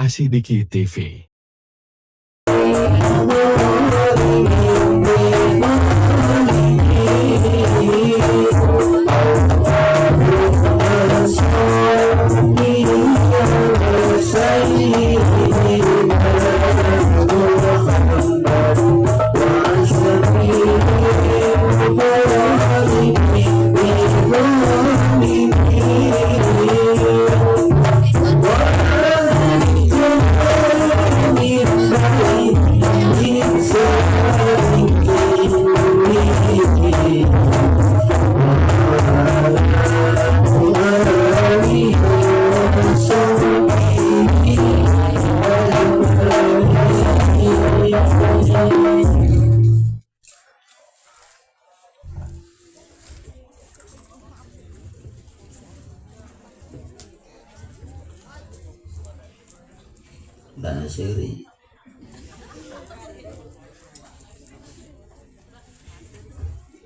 Asidiki TV. Basiri.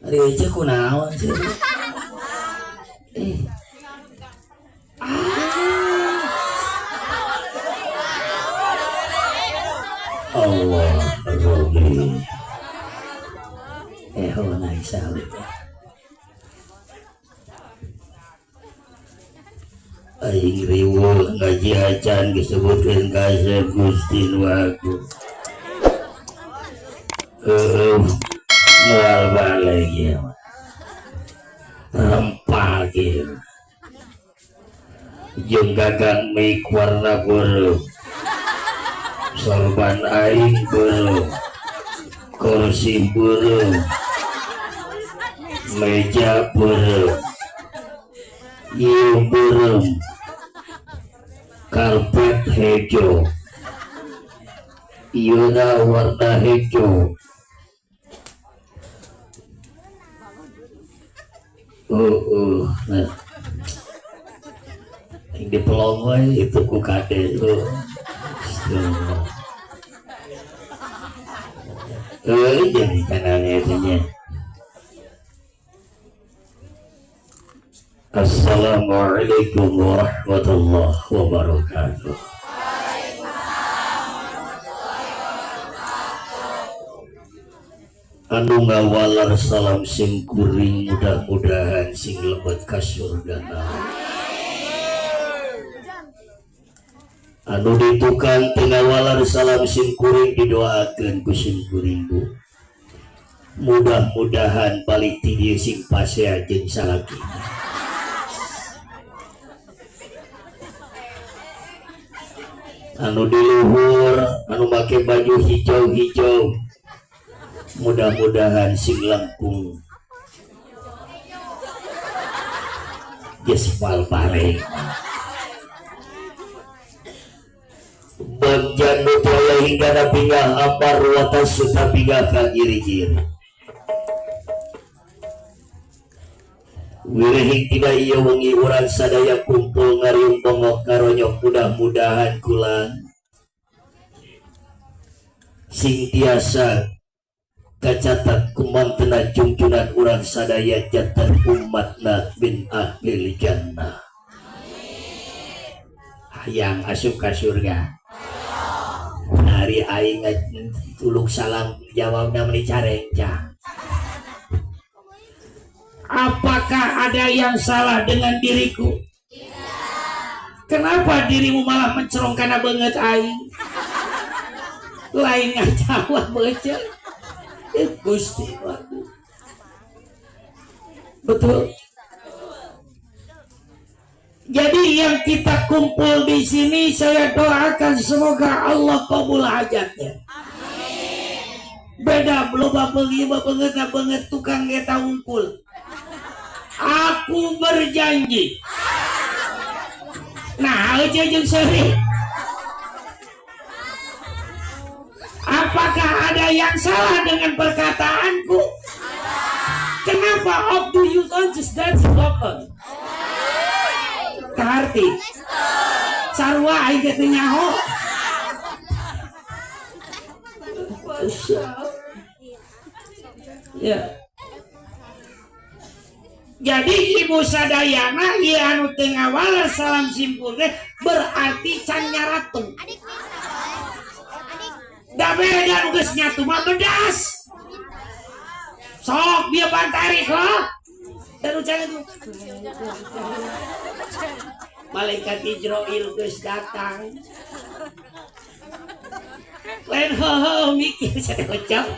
Ari aja kunaon sih? Eh. Ah. Allah Rabbi. Eh, oh, nice. Aing riweuh ngaji acan disebutkeun kasep Gusti nu Agung. Heueuh, moal balik ieu mah. Rempah ieu. Jeung gagang mic warna beureum. Sorban aing beureum. Kursi beureum. Meja beureum. Ieu beureum. Karpet hejo. Ieuna warna hejo. Nah. Yang dipelong we itu ku kade. Jadi kanalnya itu nya. Assalamualaikum warahmatullahi wabarakatuh. Anu ngawalar salam sing kuring mudah-mudahan sing lebet ka surgana. Anu ditukang teu ngawalar salam sing kuring didoakeun ku sing kuring bu. Mudah-mudahan balik ti dieu sing pasea jeung salakina. Anu di luhur, anu make baju hijau-hijau, mudah-mudahan sing langkung gespal balik. Bagja nu teu hingga napinggah ampar watas suta pinggah ka giri-giri. Wirihing tina ieu wengi urang sadaya kumpul ngariung bongok ngaronyok mudah-mudahan kula sing tiasa kacatat kumantena jungjunan urang sadaya jantan umatna bin ahlil jannah. Hayang asup ka surga. Hari aing tuluk salam jawabna meuni carengcang. Apakah ada yang salah dengan diriku? Kenapa dirimu malah mencerong karena banget aing? Lain ngajawab aja. Gusti waduh. Betul. Jadi yang kita kumpul di sini saya doakan semoga Allah kabul hajatnya. Beda loba beungi banget banget tukang eta unggul. Aku berjanji. Nah, aja jeung seuri. Apakah ada yang salah dengan perkataanku? Kenapa of do you understand open? Kaharti. Sarua aing teh teu nyaho. Ya. Jadi ibu sadayana ieu anu teu ngawaler salam simpul teh berarti can nyaratu. Da beda nu geus nyatu mah bedas. Sok dia bantarik ho. Dan ucap itu. Malaikat Ijroil geus datang. Lain ho mikir saya ucap.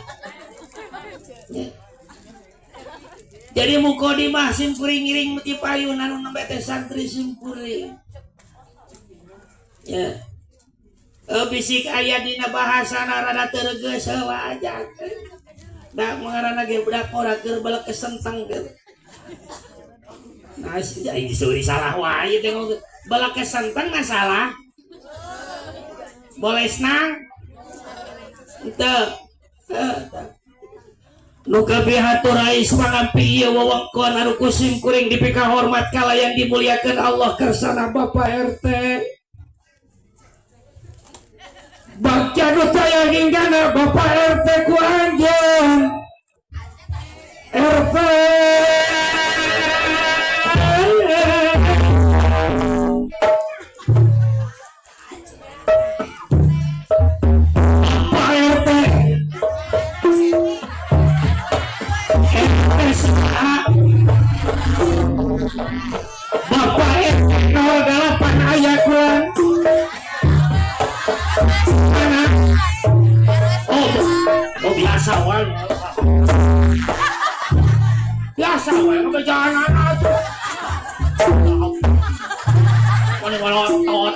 Jadi mukodimah simkuring ngiring ti payun anu nembe teh santri simkuring. Ya. Bisik aya dina bahasana rada teu regeus wajar. Da mengarana ge budak ora keur balek kesenteng gitu. Nah, jadi disuruh salah wae teh balek kesenteng mah salah. Boleh senang? Henteu. Nu kabihatur ais pangampi ieu wewengkon anu ku simkuring dipikahormat kalayan dimuliakeun Allah kersana Bapak RT. Bagja nu taya hinggana Bapak RT ku anjeun. RT Bapak RT RT saha? Bapak RT 08 aya kulan. Mana? Oh, oh biasa wae. Biasa wae ngebejanan atuh. Mana ngolotot.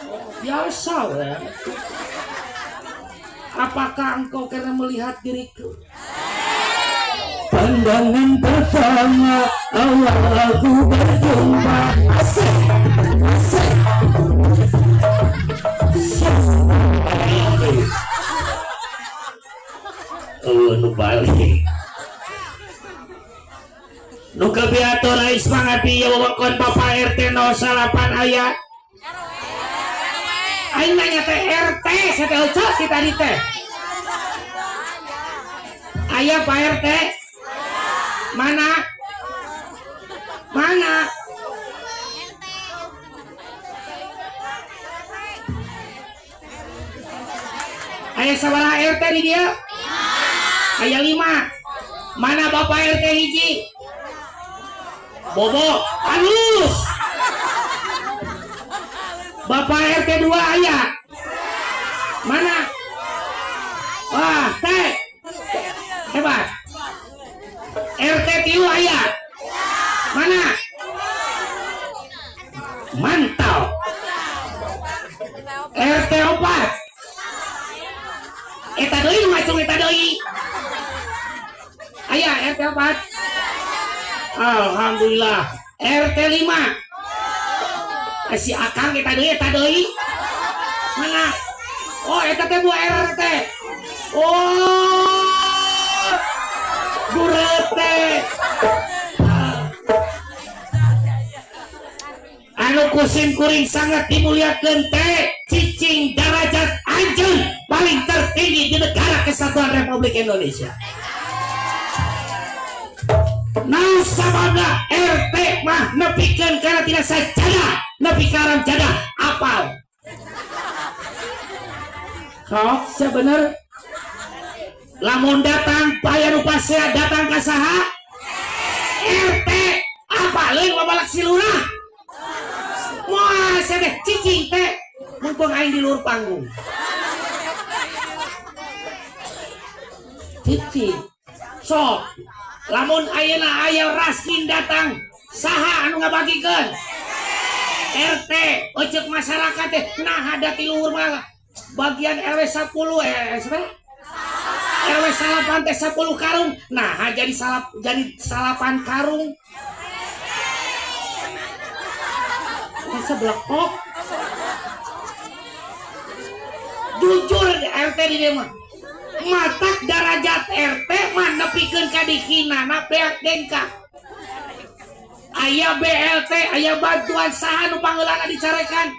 Oh, biasa wae. Apakah engkau karena melihat diriku? Pandangan pertama awal aku berjumpa. Asik, asik. Oh, nu balik. Nu kebiatur ais pangapi wewengkon Bapak RT 08 aya. Aing nanya teh RT saya teh euceuh ti tadi teh. Aya Pak RT? Mana? Mana? Aya sabaraha RT di dieu? Aya 5. Mana Bapak RT hiji? Bobo, halus. Bapak RT 2 aya? Mana? Wah, teh. Hebat. RT 3 aya? Mana? Mantap. RT 4. Eta deui macung eta deui. Aya RT 4. Alhamdulillah. RT 5. Si Akang eta deui eta deui. Mana? Oh, eta teh bu RT. Oh. Burete. Anu kusim kuring sangat dimuliakeun teh cicing darajat anjeun paling tertinggi di negara kesatuan Republik Indonesia. Nah, sababna RT mah nepikeun kana tina sajadah nepi ka aram jadah apal. Sok sebener lamun datang paya nu pasea datang ka saha? RT apaleun babalak si lurah. Moal sia teh cicing teh mumpung aing di luhur panggung. Cicing. Sok lamun ayeuna aya raskin datang saha anu ngabagikeun? RT eceuk masyarakat teh nah ada ti luhur mah bagian RW 10 sebenarnya RW 8 teh 10 karung nah jadi salap jadi salapan karung. Masa belakok. Jujur RT di dieu mah matak darajat RT mah nepikeun ka dihinana beak dengkak. Aya BLT, aya bantuan saha nu pangeulana dicarekan.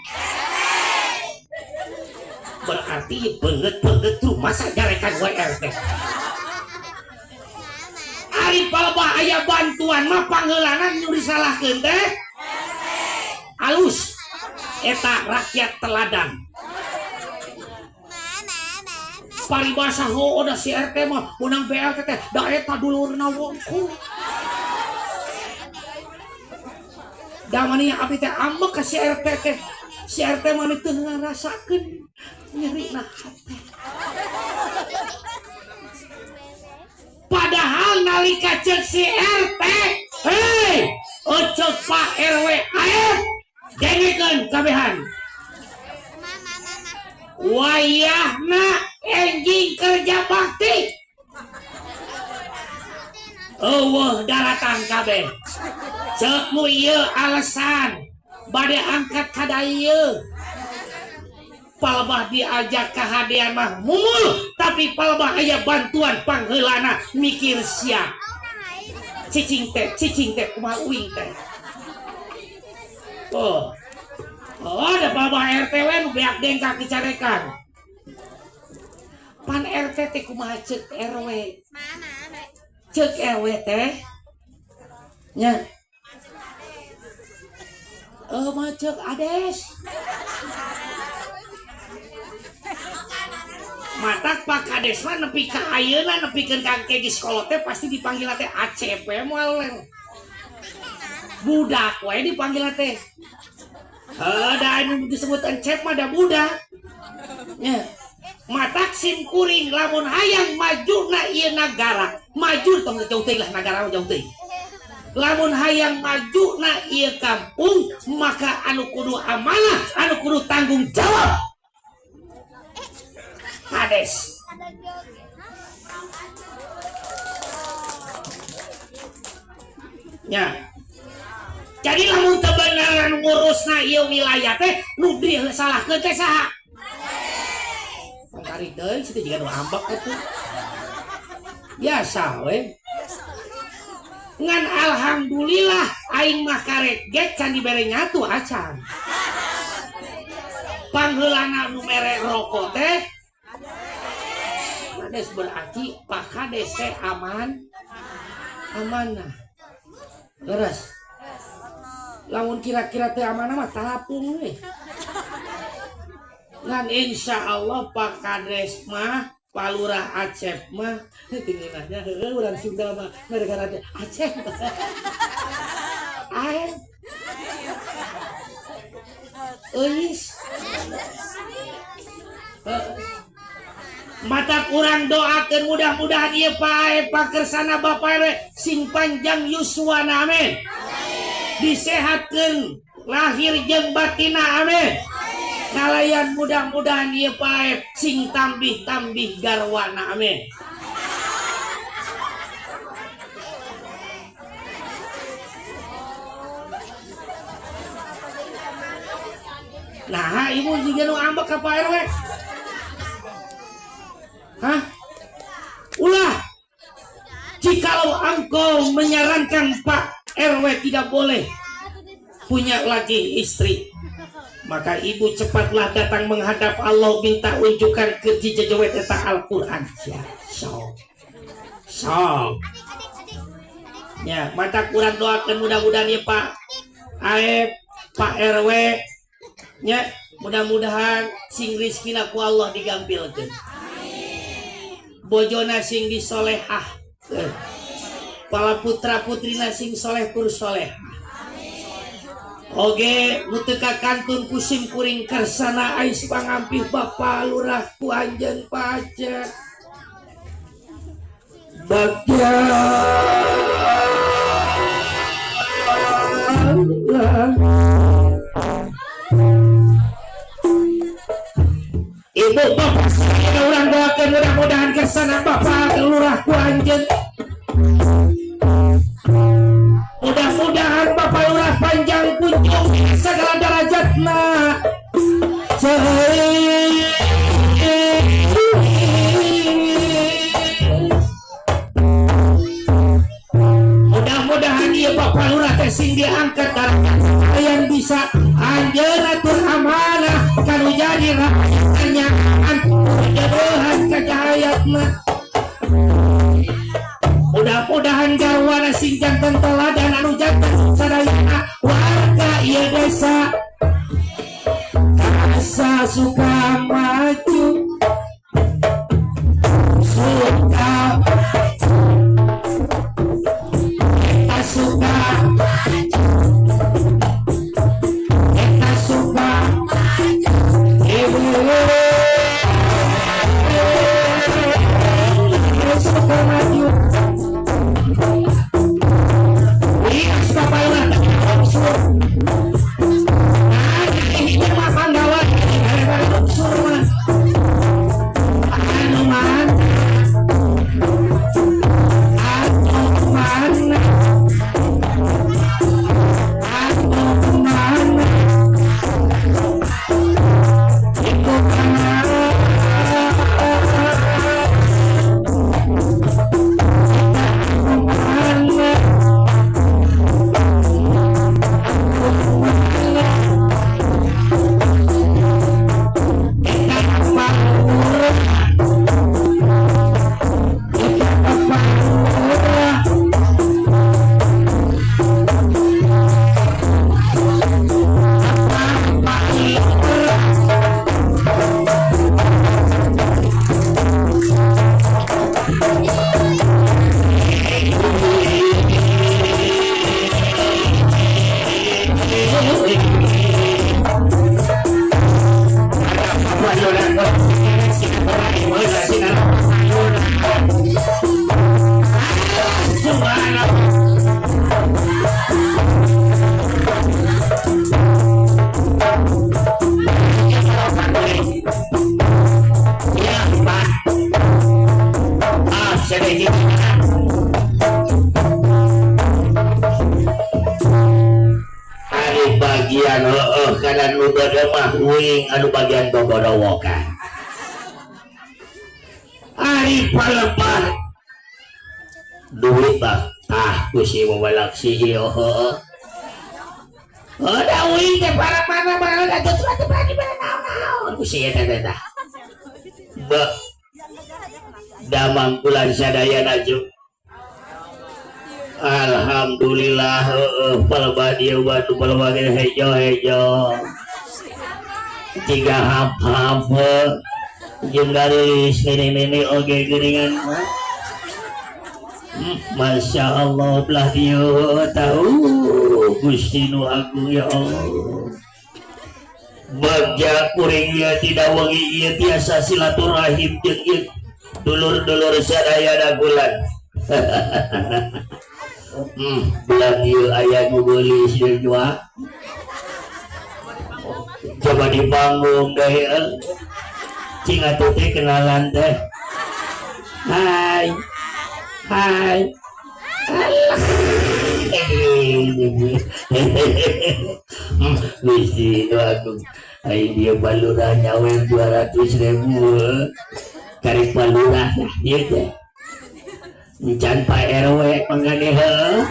Berarti beungeut-beungeut tuh masa jarekan we RT. Ari palebah aya bantuan mah pangheulana nu disalahkeun teh alus eta rakyat teladan. Paribasa heueuh da si RT mah menang BLT teh da eta dulurna wungkul. Da mani abdi teh ambek ka si RT teh. Si RT mah teu ngarasakeun nyerina hate. Padahal nalika ceuk si RT, hei, euceuk Pak RW aep dengekeun kabehan. Wayahna enjing kerja bakti. Eueuh daratang kabeh. Ceuk mu ieu alasan bade angkat ka dieu. Palebah diajak kahadean mah mumul, tapi palebah aya bantuan pangheulana mikir sia. Cicing teh kumaha uing teh. Oh. Oh, ada palebah RT we nu beak dengkak dicarekan. Pan RT teh kumaha ceuk RW? Ceuk RW teh nya. Mah ceuk Ades. Matak Pak Kades mah nepi ka ayeuna nepikeun ka engke geus kolot teh pasti dipanggil teh ACP moal budak we dipanggil teh. Heuh da anu disebut encep mah da budak. Nya. Matak sim kuring lamun hayang majuna ieu nagara, maju tong jauh teuing lah nagara jauh teuing. Lamun hayang majuna ieu kampung maka anu kudu amanah, anu kudu tanggung jawab. Kades. Ya. Jadi lamun teu bener ngurusna ieu wilayah teh nu disalahkeun teh saha? Pangkari deui situ jiga nu ambek atuh. Biasa we. Ngan alhamdulillah aing mah karek ge can dibere nyatu acan. Pangheulana nu mere rokok teh Kades berarti Pak Kades teh aman amanah. Leres. Lamun kira-kira teh amanah mah talapung we. Ngan insya Allah Pak Kades mah Pak Lurah Acep mah tinginahnya heueuh urang Sunda mah gara-gara teh Acep. Aep. Euis. Mata kurang doakeun mudah-mudahan ieu Pak Aep Pak Kersana Bapak RW sing panjang yuswana amin. Disehatkeun lahir jeung batina amin. Kalayan mudah-mudahan ieu Pak Aep sing tambih-tambih garwana amin. Nah, ibu juga nu ambek ka Pak RW. Hah? Ulah. Jikalau engkau menyarankan Pak RW tidak boleh punya lagi istri, maka ibu cepatlah datang menghadap Allah minta unjukan ke jejewet eta Al-Qur'an. Ya, sok. Sok. Ya, mata kurang doakan mudah-mudahan ya Pak Aep, Pak RW nya mudah-mudahan sing rizkina ku Allah digampilkeun. Bojona sing disolehah. Pala putra putrina sing soleh tur soleh. Oge nu teu kakantun ku sim kuring kersana ais pangampih Bapa Lurah ku anjeun pajak. Bagja Ibu bapak saya orang doakan mudah-mudahan kersana Bapak Lurah ku anjeun. Mudah-mudahan Bapak Lurah panjang kunjung segala derajatna. Mudah-mudahan ieu Bapak Lurah teh sing diangkat darajat yang bisa anjeun atur amanah kanu jadi rakyatnya jodohan ka cahayatna. Mudah Mudah-mudahan garwana sing janten teladan anu janten sadayana warga ieu desa. Kasa suka maju, suka eta suka eta suka suka maju. Iya, suka payunan unsur. Nah, ini mah panggawa unsur mah. Anu mana? Anu mana? Anu mana? Itu mana? Mana? Bagian heeh kanan nu mah uing anu bagian boborowokan. Ari palepah duit bah tah ku si wawalak si ieu heueuh. Udah uing teh para mana mana atuh teh bagi mana naon-naon ku si eta teh tah. Be damang bulan sadayana ju. Alhamdulillah heueuh palebah dieu batu palebah ge hejo-hejo. Tiga hap-hap jeung garilis nini-nini oge geuningan. Masya Allah belah dieu tahu Gusti nu agung ya Allah. Bagja kuring ieu tidak wengi ieu tiasa silaturahim jeung ieu dulur-dulur sadayana bulan. Belah dieu aya nu geulis deui jua. Coba dibangun deh. Cing atuh teh kenalan teh. Hai. Hai. Gusti nu agung. Ai dia balurah nyawe 200.000. Karek balurah tah ieu teh. Encan Pak RW mangga heuh.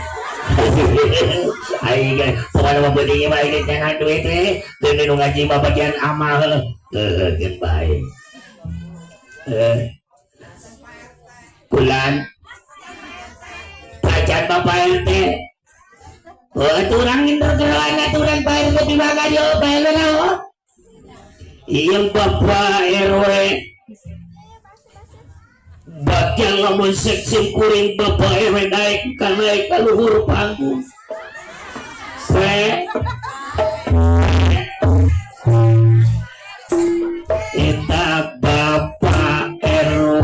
Ai ge pokona mah beuting mah ieu jangan duit teh. Keun nu ngaji mah bagian amal heuh. Heuh keun bae. Bulan pacan Bapak RT. Oh, aturan bergerak aturan Pak RT di mana dia Pak RW naon? Iya Bapak RW. Bagian lamun seksi kuring Bapak RW naik ka naik ka luhur panggung. Eta Bapak RW.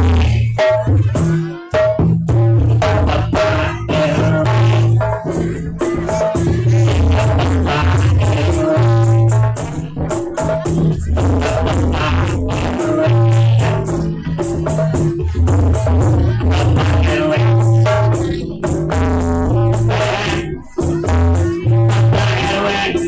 Bapak RW. Bapak RW. Bapak RW. Bapak RW. Bapak RW.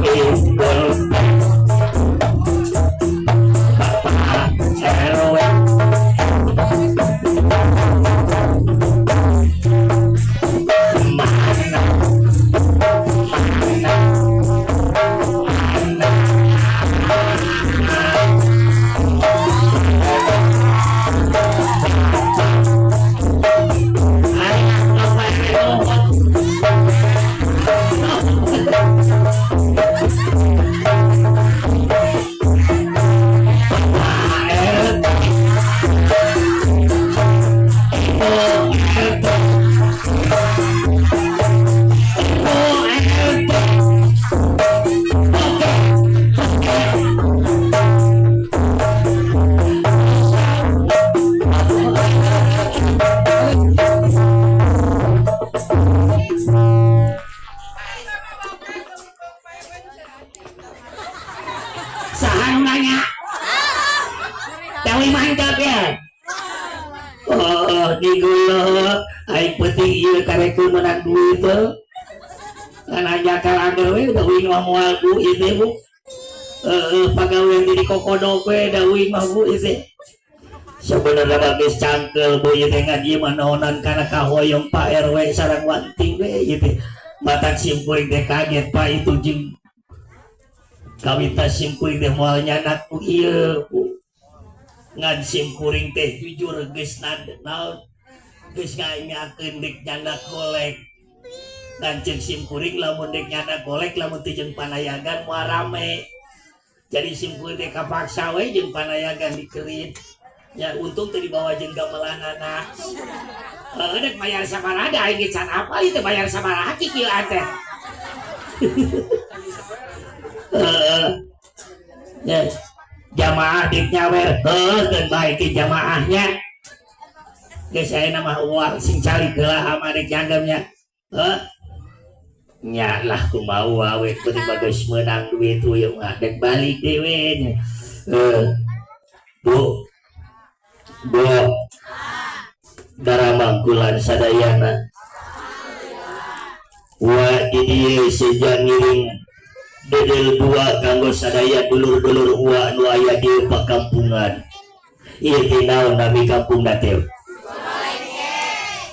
Ibu Bapak RW mana mana mana. Ayo, Bapak RW. Bapak RT, Ibu RT, Ibu RT. Oke, oke. Saha nu nanya? Dewi mantap ya. Oh, digulo. Aing penting ieu karekeun menang duit teh. Kan aja kalangger we da uing mah moal bu ieu teh bu. Heeh, pagawean di kokodok we da uing mah bu ieu teh. Sebenarnya bagus cangkel bu ieu teh ngan ieu mah naonan kana kahoyong Pak RW sareng wanting we ieu teh. Matak simkuring teh kaget Pak itu jeung kawita simkuring teh moal nyanak ku ieu bu. Ngan simkuring teh jujur geus naon geus ngayakeun dek nyandak golek. Ngan ceuk simkuring lamun dek nyandak golek lamun teu jeung panayagan moal rame. Jadi simkuring teh kapaksa we jeung panayagan dikerit. Ya untung teu dibawa jeung gamelanana. Heuh dek bayar sabaraha aing ge can apal ieu teh bayar sabaraha kieu teh. Heeh. Ya, jamaah dik nyawer heuh keun bae ke jamaahnya. Geus ayeuna mah uang sing calik heula ama dek nyanggem nya. Heuh. Nya lah kumaha we penting bagus meunang duit ieu mah dek balik deui we. Heuh. Bu. Bu. Daramangkulan sadayana. Wa di dieu seja ngiring dedel dua kanggo sadaya dulur-dulur ua nu aya di pakampungan. Ieu teh naon nami kampungna teh?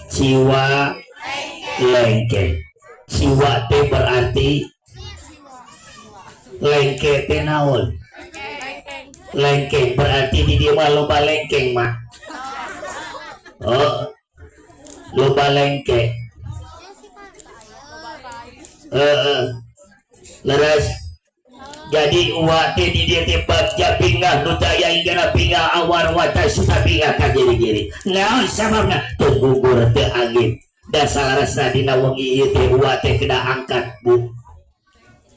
Ciwa Lengke. Ciwa teh berarti lengke teh naon? Lengkeng berarti di dieu mah loba lengkeng mah. Oh, loba lengke. Heeh. Leres. Jadi uwa teh di dieu teh bagja pingah nu daya hingga pingah awar wata suka pingah ka giri-giri. Naon sababna? Teu gugur teu angin. Da salaresna dina wengi ieu teh uwa teh kena angkat bu.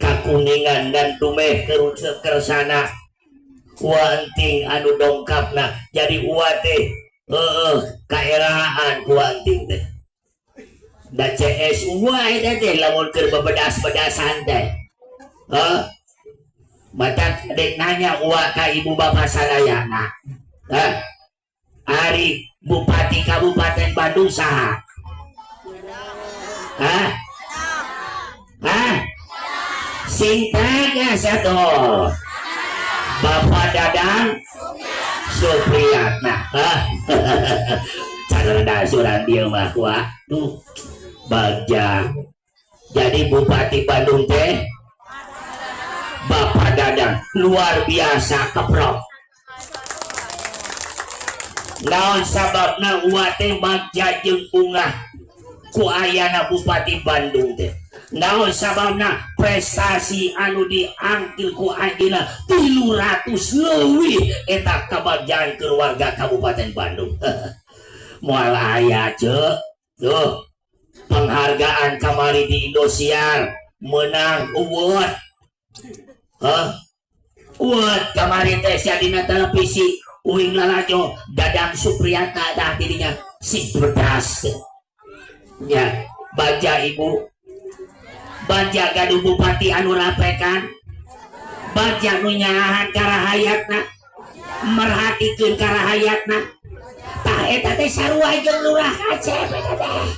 Kakuningan dan dumeh kersana. Uwa enting anu dongkapna. Jadi uwa teh heueuh kaeraan ku enting teh. Da CS uwa eta teh lamun keur bebedas-bedasan teh. Heuh. Matak dek nanya uwa ka ibu bapa sadayana. Hah? Ari Bupati Kabupaten Bandung saha? Hah? Hah? Sing tegas atuh. Bapak Dadang Supriyatna. Hah? Cerdas urang dieu mah kuah. Duh, bagja. Jadi Bupati Bandung teh Bapak Dadang luar biasa keprok. Naon sababna uwa teh bagja jeung bungah ku ayana Bupati Bandung teh. Naon sababna prestasi anu diangkil ku anjeunna 300 leuwih eta kabagjaan keluarga Kabupaten Bandung. Moal aya ceuk. Tuh, penghargaan kamari di Indosiar menang award. Hah? Award kamari teh sia dina televisi uing lalajo Dadang Supriyatna dah dirinya si bedas. Ya, baca ibu. Baca gaduh bupati anu rapekan. Baca nu nyaahan karahayatna. Merhatikeun karahayatna. Tah eta teh sarua jeung lurah Aceh eta teh.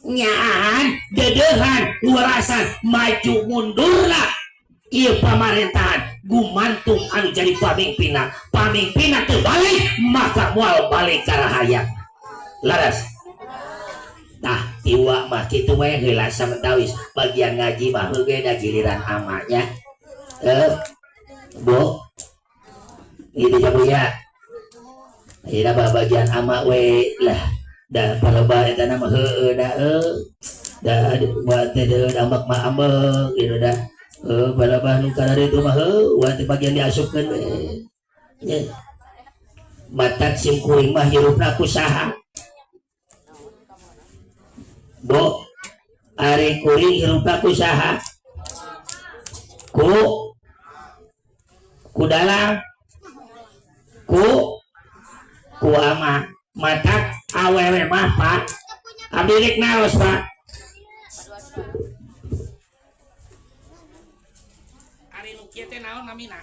Nyaahan, dedeuhan, warasan, maju mundurna Ieu pamarentahan gumantung anu jadi pamimpinna. Pamimpinna teu balik maka moal balik ka rahayat. Laras. Tah tiwa mah kitu we heula samentawis bagian ngaji mah heuh da giliran amanya. Bu. Itu jamunya. Ayeuna mah bagian ama we lah. Da palebah eta mah heueuh da heuh. Da buat teh ambek mah ambek gitu dah. Heuh palebah nu kararitu mah heuh buat teh bagian diasupkeun we. Nya. Matak sim kuring mah hirupna ku saha? Bu, ari kuring hirupna ku saha? Ku ku dalang, ku ku ama. Matak awewe mah Pak, abdi rek naros Pak. Ari nu kieu teh naon namina?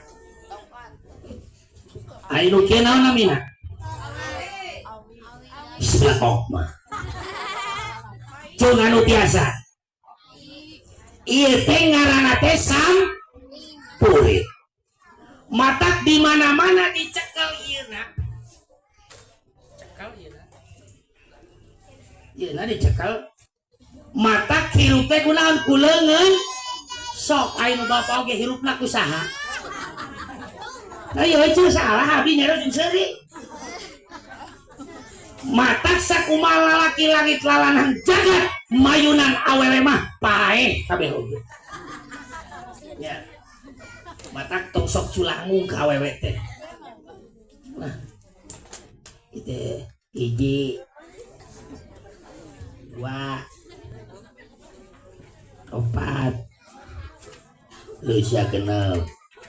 Ari nu kieu naon namina? Bismillah mah. Cung anu tiasa. Ieu teh ngaranna teh sampurit. Matak di mana-mana dicekel ieuna. Cekel ieuna. Ieuna dicekel. Matak hirup teh kunaon ku leungeun. Sok aya nu bapa oge hirupna ku saha? Nah, ieu eueuh salah abdi nyaros jeung seuri. Matak sakumaha lalaki langit lalanang jagat mayunan awewe mah paeh kabeh oge. Ya. Matak tong sok culangung ka awewe teh. Nah. Itu hiji, dua, opat, leusia genep,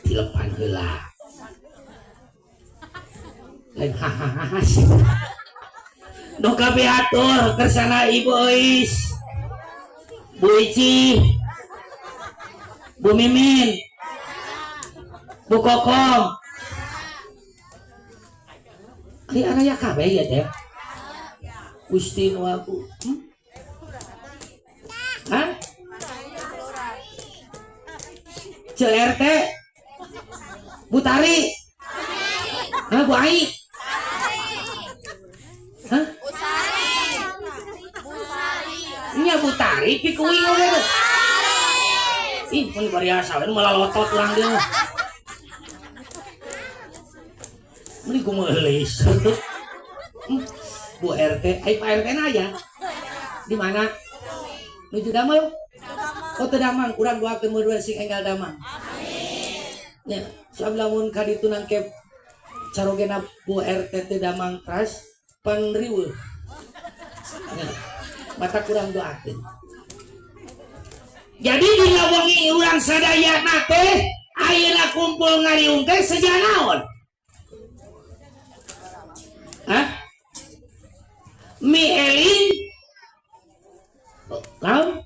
tilepan heula. Lain hahaha. Nu kabeh atur kersana Ibu Euis, Bu Ici, Bu Mimin, Bu Kokom. Ari araya kabeh ya teh. Gusti nu aku. Hah? Ceu RT? Bu Tari? Hah, Bu Ai? Hah? Nya Bu Tari pikuing oge teh. Ih, mun bariasa we malah lotot urang dia. Meni kumaha. Bu RT, ai Pak RT na aya? Di mana? Nuju damel? Oh, teu damang, urang doakeun mun sing enggal damang. Amin. Ya, soal lamun ka ditu nangkep carogena Bu RT teu damang keras pan riweuh. Ya, mata kurang doakeun. Jadi dina wengi urang sadayana teh ayeuna kumpul ngariung teh seja naon? Hah? Mi eling? Naon?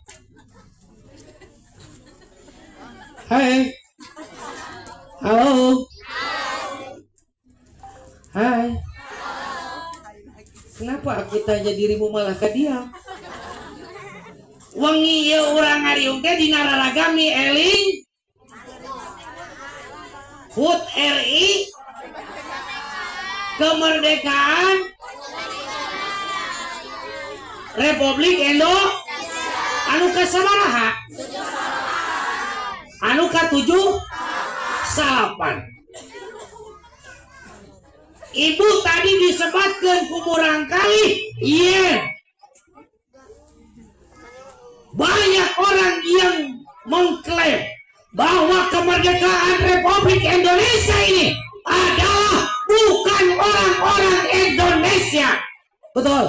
Hai. Halo. Hai. Kenapa aku tanya dirimu malah ke dia? Wengi ieu urang ngariung teh dina raraga mi eling HUT RI kemerdekaan Republik Indo anu kasabaraha? Anu katujuh salapan. Ibu tadi disebutkan ku murangkali, iya. Banyak orang yang mengklaim bahwa kemerdekaan Republik Indonesia ini adalah bukan orang-orang Indonesia. Betul.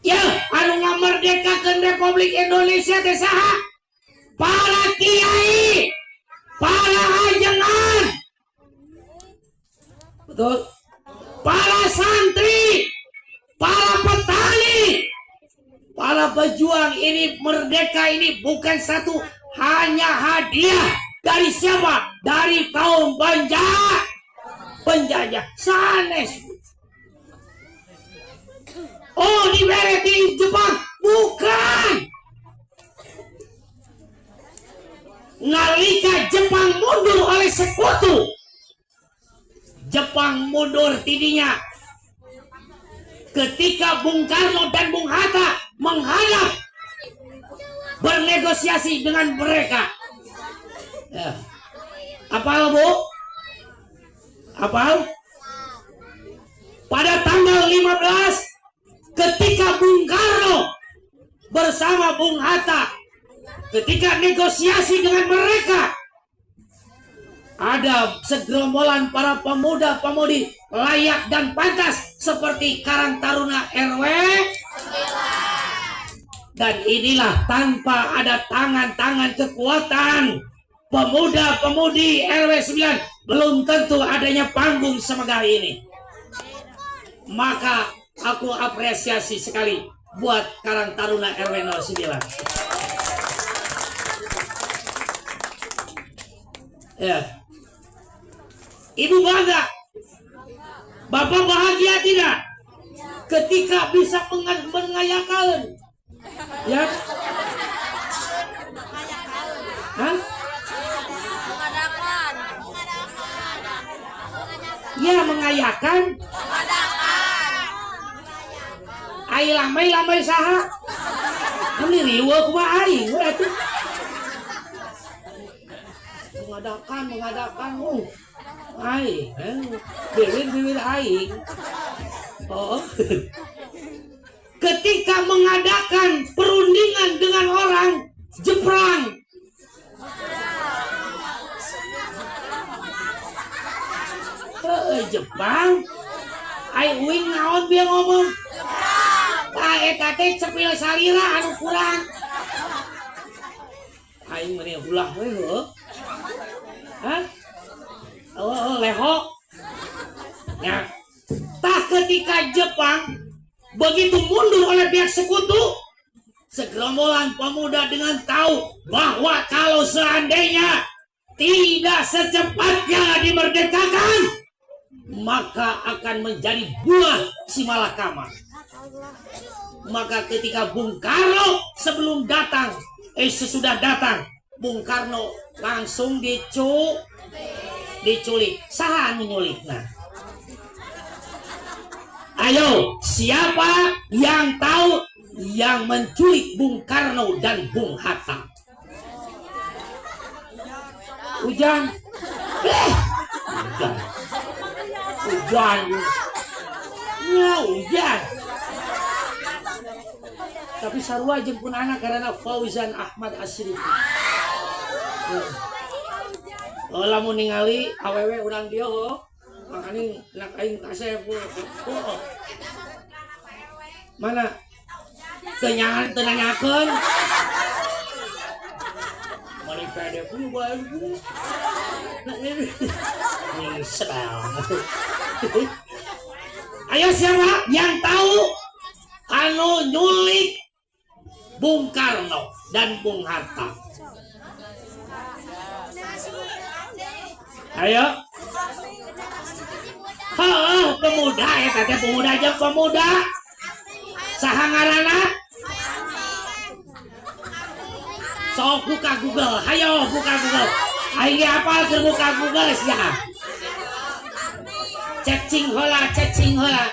Ya, anu ngamerdekakeun Republik Indonesia teh saha? Para kiai, para ajengan. Betul. Para santri, para petani, para pejuang ini merdeka ini bukan satu hanya hadiah dari siapa? Dari kaum penjajah. Sanes. Oh, dibere di Jepang. Bukan. Nalika Jepang mundur oleh sekutu, Jepang mundur tidinya, ketika Bung Karno dan Bung Hatta menghadap bernegosiasi dengan mereka ya. Apal, Bu? Apal? Pada tanggal 15 ketika Bung Karno bersama Bung Hatta ketika negosiasi dengan mereka, ada segerombolan para pemuda-pemudi layak dan pantas seperti Karang Taruna RW, dan inilah tanpa ada tangan-tangan kekuatan pemuda-pemudi RW 9 belum tentu adanya panggung semegah ini. Maka aku apresiasi sekali buat Karang Taruna RW 09 ya. Ibu bangga, Bapak bahagia tidak ketika bisa mengayakan ya? Hah? Mengadakan. Ya, mengayakan. Ai lambai lambai saha? Kami riweuh kumaha aing we atuh. Mengadakan, mengadakan, aing, bibir bibir aing. Oh. Ketika mengadakan perundingan dengan orang Jepang. Jepang. Ai uing naon bieu ngomong? Tah, eta teh cepil salira anu kurang. Aing meni ulah we heuh. Hah? Oh, leho. Ya. Tah, ketika Jepang begitu mundur oleh pihak sekutu, segerombolan pemuda dengan tahu bahwa kalau seandainya tidak secepatnya dimerdekakan, maka akan menjadi buah simalakama. Maka ketika Bung Karno sebelum datang, sesudah datang, Bung Karno langsung diculik. Saha anu nyulikna? Ayo, siapa yang tahu yang menculik Bung Karno dan Bung Hatta? Hujan. Hujan. Hujan. Ya, hujan. Tapi sarua jeung pun anak karena Fauzan Ahmad Asri. Oh, lamun ningali awewe urang dieu oh. Makanya anak aing kasep. Oh. Mana? Kenyangan teu nanyakeun. Mani pede punya bae punya. Nyesel. Ayo, siapa yang tahu anu nyulik Bung Karno dan Bung Hatta? Ayo. Heuh, pemuda eta teh, pemuda jeung pemuda. Saha ngaranna? Sok buka Google, hayo buka Google. Aing ge apal keur buka Google sia. Cecing heula, cecing heula.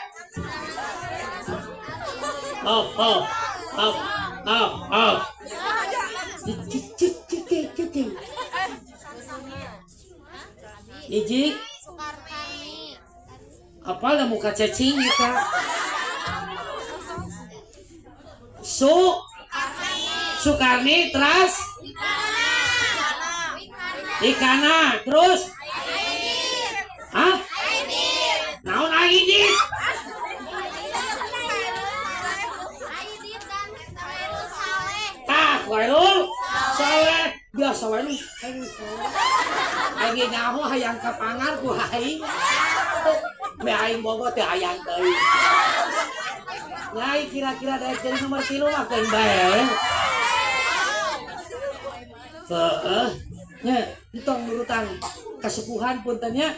Oh, oh, oh, oh, oh. Cicing, cicing, cicing. Hiji, apa lah muka cecing eta? Sukarni, terus Ikana, terus. Hah? Naon Aidit? Aidit dan Khairul Saleh. Tah, Khairul Saleh. Biasa wae lu. Khairul Saleh. Aing ge nyaho hayang kapangar ku aing. Me aing bogo teh hayang teuing. Nyai kira-kira daek jadi nomor 3 mah keun bae. Heeh. Nya, entong nurutan kasepuhan punten nya.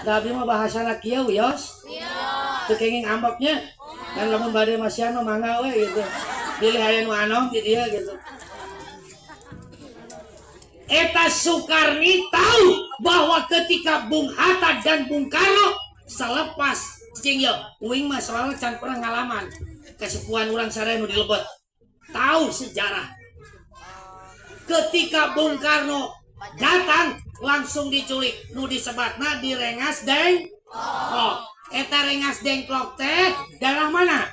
Da abdi mah bahasana kieu wios. Teu kenging ambeknya. Dan lamun bade masiano mangga we gitu. Pilih aya nu anom di dieu gitu. Eta Soekarni tahu bahwa ketika Bung Hatta dan Bung Karno selepas cing yo, uing mah soalnya can pernah ngalaman kesepuhan urang sadaya nu di lebet tahu sejarah. Ketika Bung Karno datang, langsung diculik, nu disebatna di Rengas Dengklok. Eta Rengas Dengklok teh daerah mana?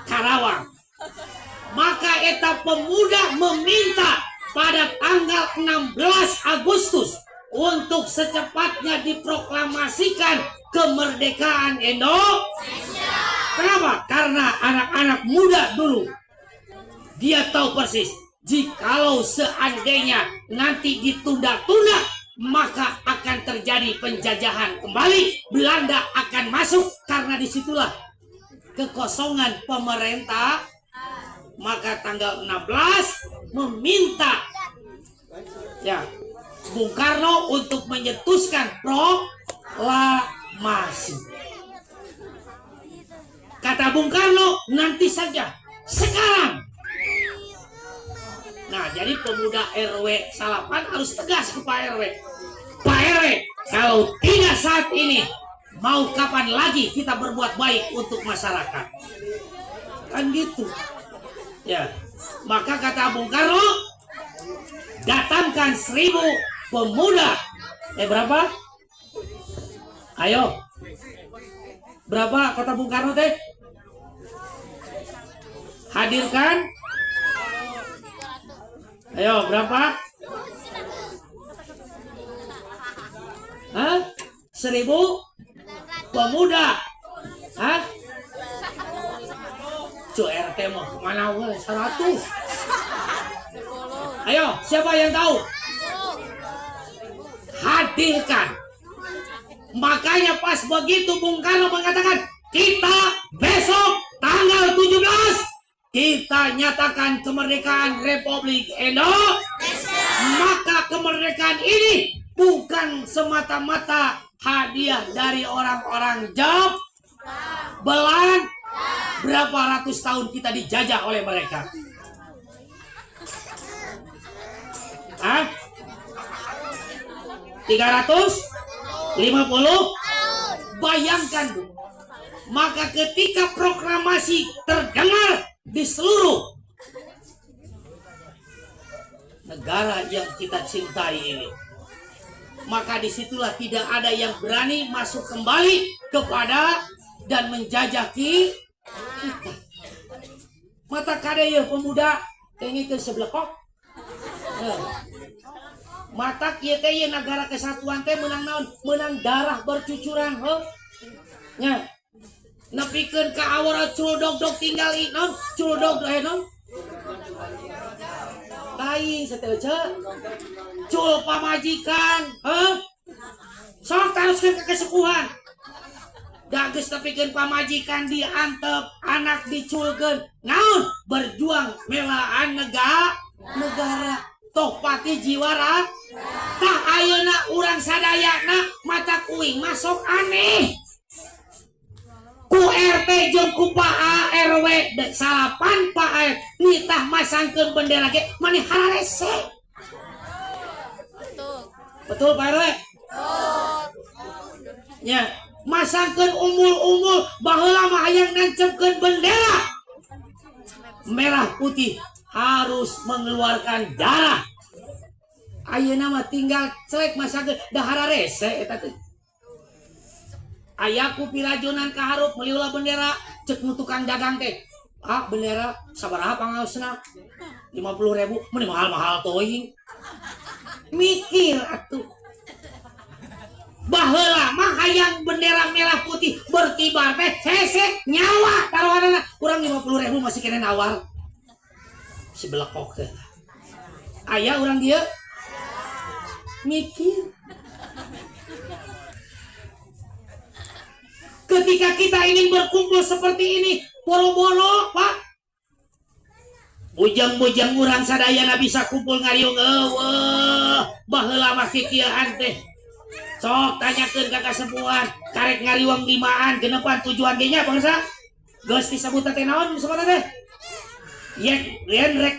Karawang. Maka eta pemuda meminta pada tanggal 16 Agustus untuk secepatnya diproklamasikan kemerdekaan Indonesia. Kenapa? Karena anak-anak muda dulu dia tahu persis, jikalau seandainya nanti ditunda-tunda, maka akan terjadi penjajahan kembali. Belanda akan masuk karena disitulah kekosongan pemerintah. Maka tanggal 16 meminta ya Bung Karno untuk menyetuskan proklamasi. Kata Bung Karno, nanti saja, sekarang. Nah, jadi pemuda RW 9 harus tegas ke Pak RW. Pak RW, kalau tidak saat ini, mau kapan lagi kita berbuat baik untuk masyarakat? Kan gitu. Ya, maka kata Bung Karno, datangkan 1.000 pemuda. Eh, berapa? Ayo. Berapa kata Bung Karno teh? Hadirkan. Ayo, berapa? Hah? 1.000 pemuda. Hah? Cu RT mau kemana we? 100. Ayo, siapa yang tahu? Hadirkan. Makanya pas begitu Bung Karno mengatakan, kita besok tanggal 17 kita nyatakan kemerdekaan Republik Indonesia. Maka kemerdekaan ini bukan semata-mata hadiah dari orang-orang Jap, Belan. Berapa ratus tahun kita dijajah oleh mereka? Hah? 350? Bayangkan, Bu. Maka ketika proklamasi terdengar di seluruh negara yang kita cintai ini, maka disitulah tidak ada yang berani masuk kembali kepada dan menjajah kita. Mata kade ya pemuda ke seblekok. Eh. Mata kieu teh ye negara kesatuan teh menang naon? Menang darah bercucuran, heuh. Nya. Nepikeun ka awara cul dog dog tinggal i naon? Cul dog eh naon? Lain satel cul pamajikan, heuh. Sok teruskeun ke kesepuhan. Da geus nepikeun pamajikan diantep, anak diculkeun. Naon? Berjuang melaan negara, negara. Toh pati jiwara. Tah ayeuna urang sadayana mata kuing masuk aneh. Ku RT jeung ku Pak RW 9 Pak A nitah masangkeun bendera ge maneh hararese. Betul. Betul, Pak RW? Ya, masangkeun umbul-umbul. Baheula mah hayang nancepkeun bendera merah putih harus mengeluarkan darah. Ayeuna mah tinggal celek masangkeun da hararese eta teh. Aya ku pirajunan ka hareup meuli ulah bendera, cek nu tukang dagang teh, "Ah, bendera sabaraha pangaosna?" 50.000. Mun mahal-mahal teuing. Mikir atuh. Baheula mah hayang bendera merah putih berkibar teh hese nyawa taruhanana. Kurang 50.000 masih kena nawar si belekok teh. Aya urang dia mikir. Ketika kita ingin berkumpul seperti ini, boro-boro, Pak, bujang-bujang urang sadayana bisa kumpul ngariung eueuh. Baheula mah kikieuan teh. Sok tanyakeun ka kasepuhan, karek ngariung limaan, genepan tujuan ge nya, bangsa. Geus disebut teh naon disebut teh? Yen rek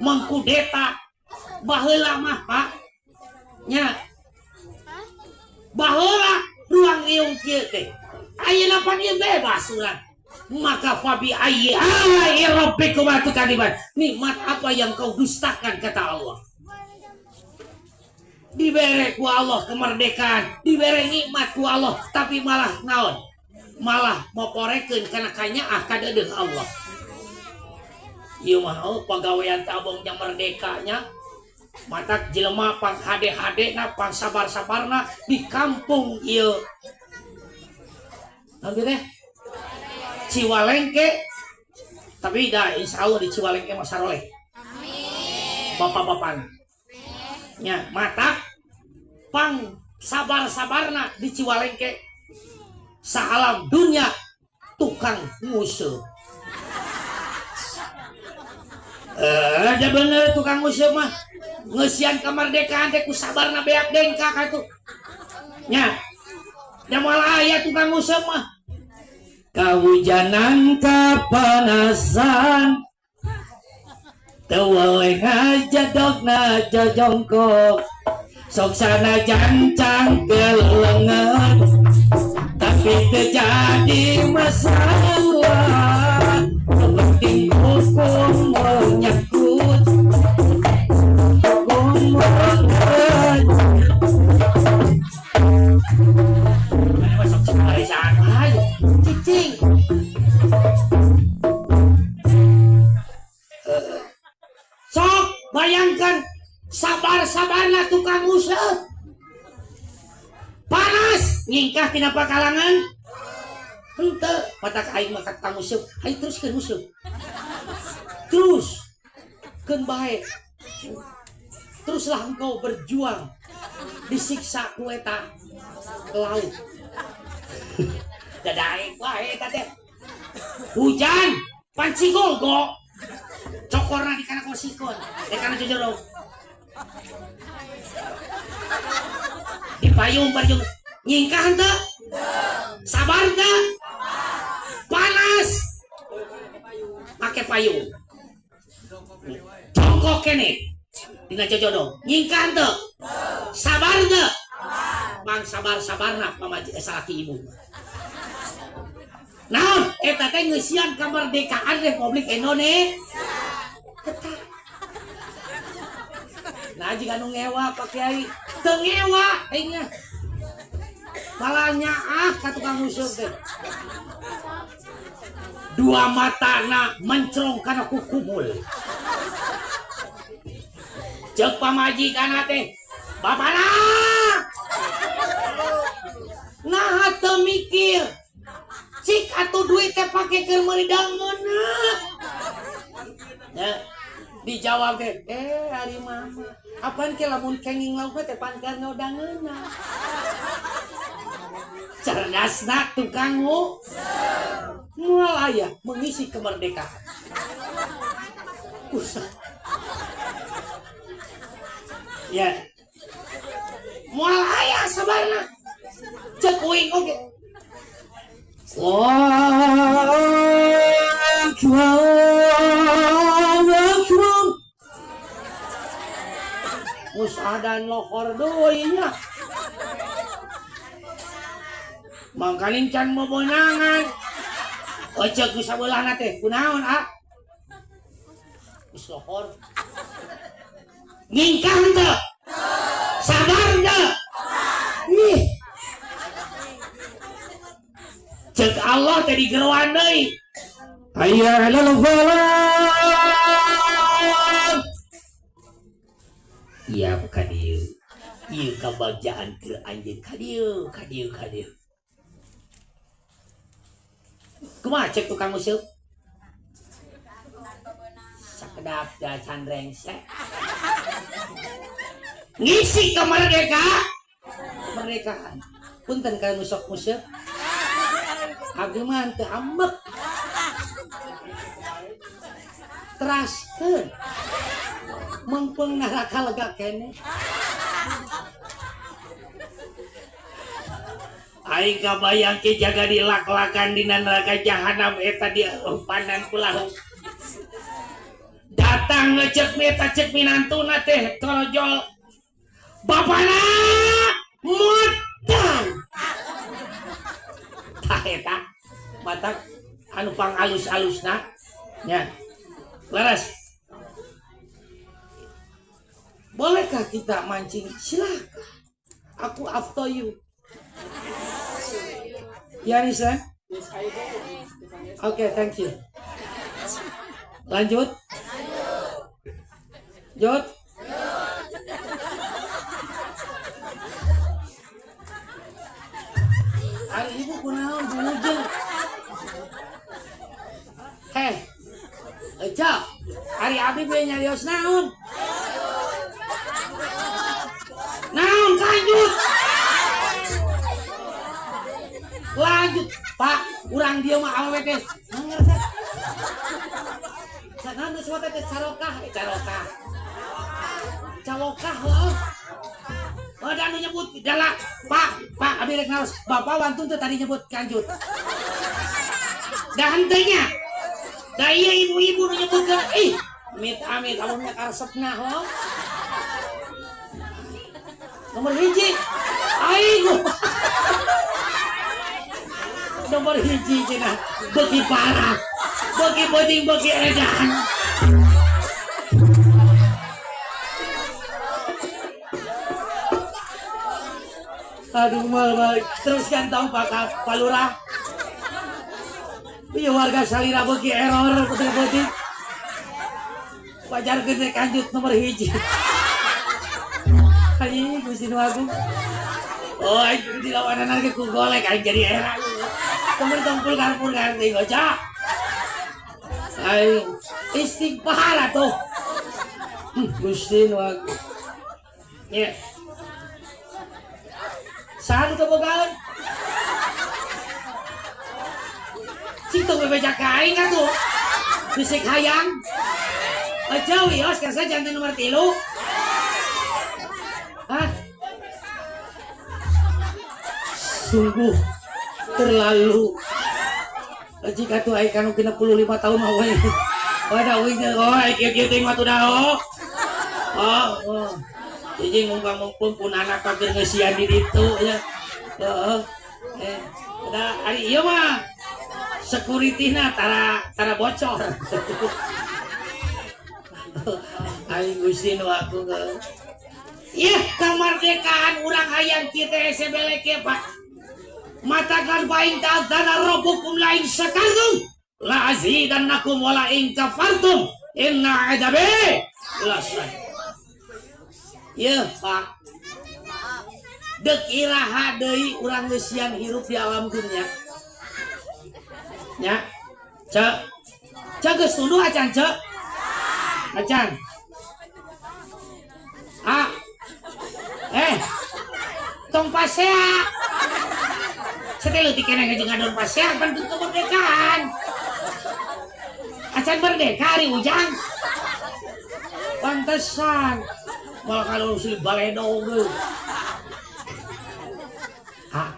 mengkudeta baheula mah Pak nya baheula ruang riung kieu teh ayeuna pan ieu bebas urang. Maka fabi ayyi ala'i rabbikuma tukadziban, nikmat apa yang kau dustakan kata Allah. Dibere ku Allah kemerdekaan, dibere nikmat ku Allah, tapi malah naon? Malah moporekeun kana kanyaah ka deudeuh Allah. Ieu mah oh, pagawean tabung nya merdekanya. Matak jelema pang hade-hadena, pang sabar-sabarna di kampung ieu. Nanti teh Ciwalengke, tapi dah insya Allah di Ciwalengke mah saroleh. Amin. Bapak-bapak nya matak pang sabar-sabarna di Ciwalengke salam dunia tukang nguseup. Ada bener tukang nguseup mah ngeusian kemerdekaan teh ku sabarna beak dengkak atuh. Nya da moal aya tukang nguseup mah. Kahujanan kapanasan teu weleh ngajadogna jojongkok sok sanajan cangkel leungeun tapi teu jadi masalah, penting hukum menyangkut hukum menyangkut. Cicing. Sok bayangkan sabar-sabarna tukang nguseup. Panas nyingkah tina pakalangan. Henteu patak aing mah ka tukang nguseup, hayu teruskeun nguseup. Terus keun bae. Teruslah engkau berjuang disiksa ku eta laut. Dadaek wae eta teh. Hujan panci gogo. Cokorna di kana kosikon, di kana jojorong. Di payung payung nyingkah henteu? Sabar henteu? Panas. Make payung. Jongkok kene dina jojodong. Nyingkah henteu? Sabar henteu? Mang sabar-sabarna pamajikan salaki ibu. Naon eta teh ngeusian kemerdekaan Republik Indonesia. Eta. Nah jika nu ngewa Pak Kiai, teu ngewa aing nya. Malah nyaah ka tukang nguseup teh. Dua matana mencrong kana kukumul. Ceuk pamajikanna teh, bapana. Naha teu mikir. Cik atuh duit teh pake keur meuli dangeuna. Ya, dijawab teh, ari mama, apaan ke lamun kenging lauk teh pan keur ngodangeuna. Cerdasna tukang moal aya mengisi kemerdekaan. Kusah. Ya. Moal aya sabarna. Ceuk uing oge. Allahu Akbar, Allahu Akbar. Geus adan lohor deui nya. Mangkaning can meunangan. Eceuk nu sabeulahna teh kunaon ah? Geus lohor. Nyingkah henteu? Sabar henteu? Ih. Ceuk Allah teh digeroan deui. Hayya 'alal falah. Iya ka dieu. Ieu kabagjaan keur anjeun ka dieu, ka dieu, ka dieu. Kumaha cek tukang nguseup? Sakedap da can rengse. Ngisi kemerdekaan. Kemerdekaan. Punten ka nu sok nguseup. Abdi mah teu ambek. Teraskeun. Mengpeng neraka lega keneh. Aing kabayang ke jaga dilak-lakan dina neraka jahanam eta di umpanan pulang. Ujang ngecek meta cek minantuna teh torojol bapana mutan. Tah eta mata anu pang alus-alusna nya. Leres. Bolehkah kita mancing? Silakan. Aku after you. Ya Nisa? Yes, I do. Oke, okay, thank you. Lanjut. Lanjut. Ari ibu kunaon bujeng. Heh. Eca, ari abi be nyarios naon? Naon lanjut. Lanjut, Pak. Urang dieu mah awewe teh ngerasa. Sanan geus teh carokah, carokah. Calokah heuh. Oh, da anu nyebut jala, Pak, Pak abi rek naros. Bapak wantun teh tadi nyebut kanjut. Da henteu nya. Da ieu ibu-ibu nu nyebutkeun, ih, amit amit amun nya karesepna heuh. Nomor hiji. Aing. Nomor hiji cenah beuki parah. Beuki penting beuki edan. Aduh mal balik. Teruskan tong Pak Lurah. Iya warga salira beuki error penting-penting. Wajar gede kanjut nomor hiji. Aing Gusti nu agung. Oh, aing dilawanan ge ku golek aing jadi era. Temen tong pulgar-pulgar teh gocak. Aing istighfar atuh. Gusti nu agung. Ya. Saha nu teu bogaan? Cing tong bebeja ka aing atuh. Bisik hayang. Aja wios kersa janten nomor 3. Hah? Sungguh terlalu. Jika tuh aing kanu 65 tahun mah we. Wadah uing teh oh kieu-kieu teh mah tuh dah oh. Oh, oh. Jadi ngumpang-ngumpung pun anak keur ngeusian di ditu ya. Heeh. Da ari ieu mah security-na tara bocor. Aing Gusti nu agung. Ih, kemerdekaan urang hayang kieu teh sebelek kieu Pak. Matakan fa in ta'adzana rabbukum la in syakartum la azidannakum wa la in kafartum inna adzabi lasyadid. Yeuh, Pak. Deuk iraha deui urang ngeusian hirup di alam dunya. Nya. Cek. Cek geus tunduh acan, Cek. Acan. Ah. Tong pasea. Sateh leutik keneh jeung ngadon pasea pan kemerdekaan. Acan merdeka ari Ujang. Pantesan. Malah kalau usul baledo geus. Hah?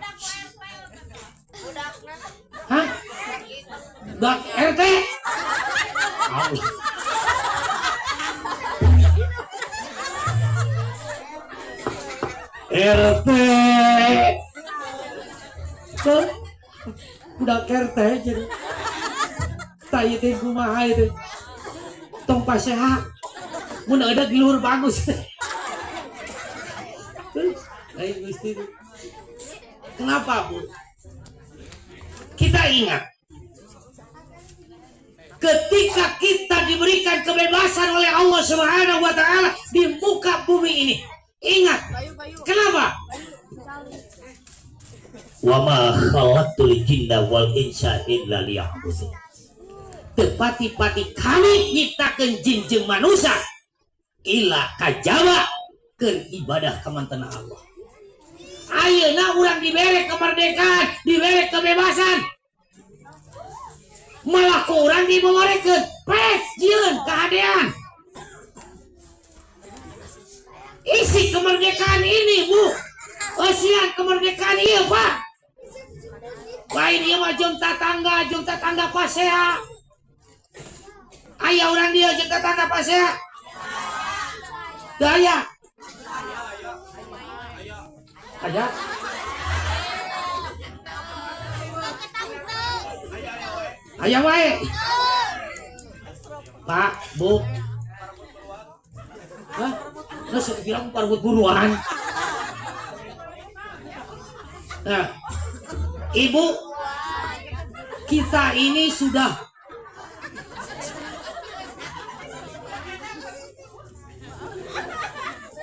Hah? Dak RT? Allah. RT. Cek. Budak RT jadi. Tai teh kumaha itu. Tong paseha. Mun ada di luhur bagus. Ayo Gusti. Kenapa, Bu? Kita ingat ketika kita diberikan kebebasan oleh Allah Subhanahu wa taala di muka bumi ini. Ingat. Kenapa? Wa ma khalaqtul jinna wal insa illa liya'budun. Tepati-pati kami nyiptakeun jin jeung manusia illa kajaba keur ibadah ka mantena Allah. Ayeuna urang dibere kemerdekaan, dibere kebebasan. Malah ku urang dimomorekeun, pek jieun kahadean. Isi kemerdekaan ini, Bu. Eusian kemerdekaan ieu, Pak. Lain ieu mah jeung tatangga pasea. Aya urang dieu jeung tetangga pasea. Teu aya. Aya. Aya wae. Pak, Bu. Hah? Terus bilang parut buruan. Nah, Ibu, kita ini sudah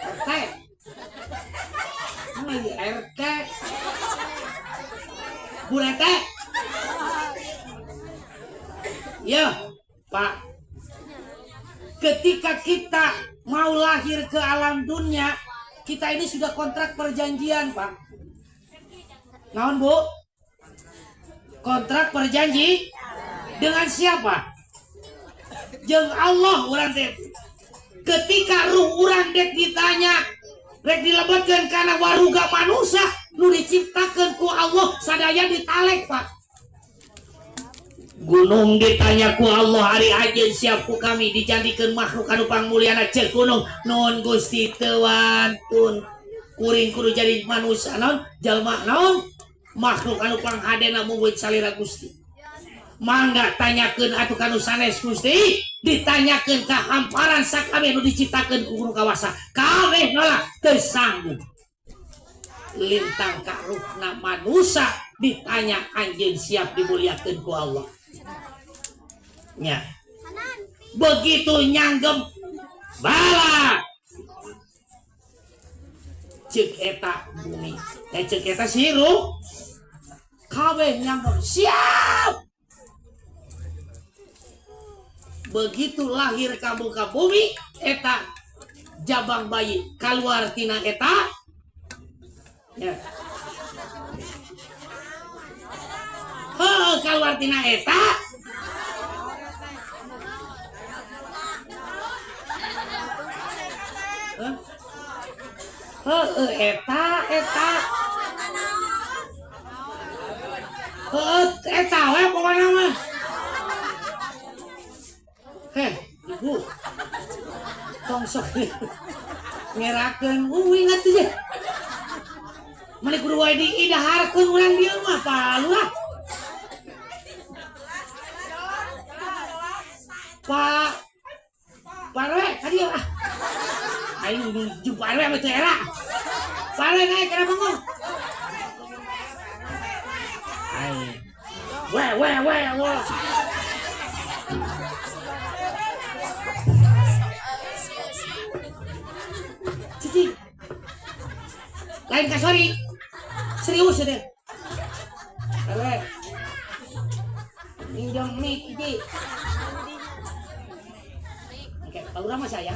RT. Lagi RT. Bu RT. Ya, Pak. Ketika kita mau lahir ke alam dunia, kita ini sudah kontrak perjanjian, Pak. Naon, Bu? Kontrak perjanji dengan siapa? Jeung Allah urang teh. Ketika ruh urang dek ditanya, rek dilebetkeun kana waruga manusia nu diciptakeun ku Allah sadaya ditalek, Pak. Gunung ditanya ku Allah, ari anjeun siap ku kami dijadikeun makhluk anu pangmulyana? Ceuk gunung, "Nuhun Gusti, teu wantun kuring kudu jadi manusia naon jalma naon makhluk anu panghadena mungguh salira Gusti. Mangga tanyakeun atuh kanu sanes Gusti." Ditanyakeun ka hamparan sakabeh nu diciptakeun ku Guru Kawasa, kabeh nolak, teu sanggup. Lintang ka ruhna manusia ditanya, "Anjeun siap dimuliakeun ku Allah?" Nya begitu nyanggem bala cek eta bumi eh cek eta sirup kabeh nyanggem siap. Begitu lahir kamu ke bumi, eta jabang bayi keluar tina eta ya. Heuh, keluar tina eta. Heuh, eta eta. Heuh, eta we pokona mah. Heh, Ibu. Tong sok ngerakeun uing atuh ye. Mani kudu wae diidaharkeun urang dieu mah palu lah. Pak Pak RW, ka dieu ah. Aing jeung Pak RW mah teu era. Pak RW naik kana bangun. Aing. We we we we. Cici. Lain ka sorry. Serius ya deh. RW. Minjem mic, Cici. Oke, Pak Lurah mah saya.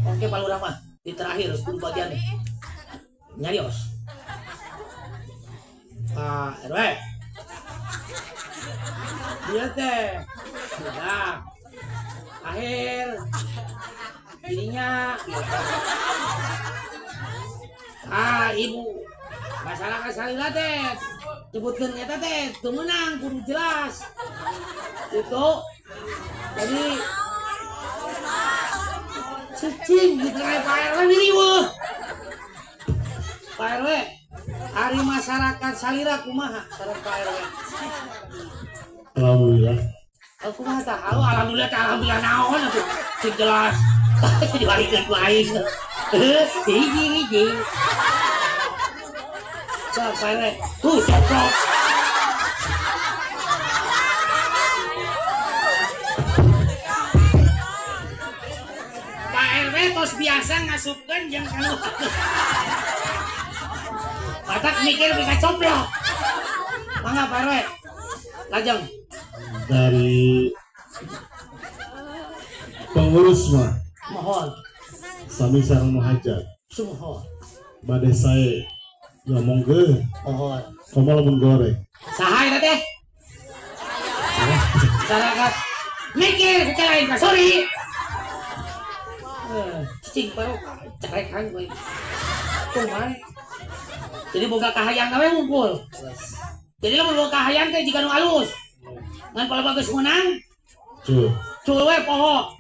Oke, Pak Lurah mah di terakhir kudu bagian nyarios. Pak RW. Dia teh sudah akhir ininya. Ah, Ibu, masalah kasalila teh sebutkeun eta teh teu meunang, kudu jelas itu. Jadi cicing gitu kayak Pak RW riweuh. Pak RW, hari masyarakat salira kumaha sareng Pak RW? Alhamdulillah. Oh, kumaha tah? Halo, alhamdulillah tah, alhamdulillah naon atuh? Sing jelas. Dibalikeun ku aing. Hiji hiji. Sok Pak RW. Tuh coplok. Pak RW tos biasa ngasupkeun jeung kanu. Batak mikir bisa coplok. Mangga Pak RW. Lajeng. Dari pengurus mah Mohon. Sami sareng muhajat. Sumuhun. Bade sae ngomongkeun. Mohon. Komo lamun goreng. Saha eta teh? Masyarakat mikir secara lain, sorry. Cicing baru carekan gue. Tuh man. Jadi boga kahayang we ngumpul. Jadi lamun boga kahayang teh jiga nu alus. Ngan kalau bagus menang, Cul. Cul we poho.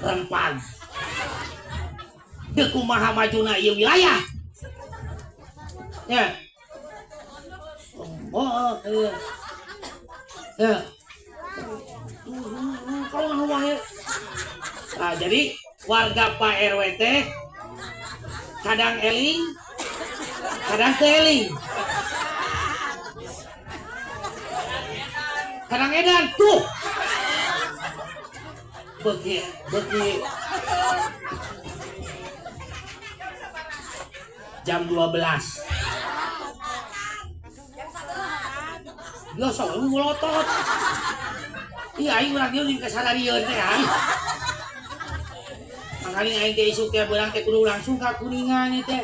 Rempag. Deuk kumaha majuna ieu wilayah. Ya. Oh, iya. Ya. Kalau wae. Nah, jadi warga Pak RW teh kadang eling, kadang teu eling. Kadang edan tuh. Beki beki jam 12. Biasa we ngolotot. Iya aing urang dieu jeung kasadarieun teh aing. Makanya aing teh isuk teh beurang teh kudu langsung ka Kuningan ieu teh.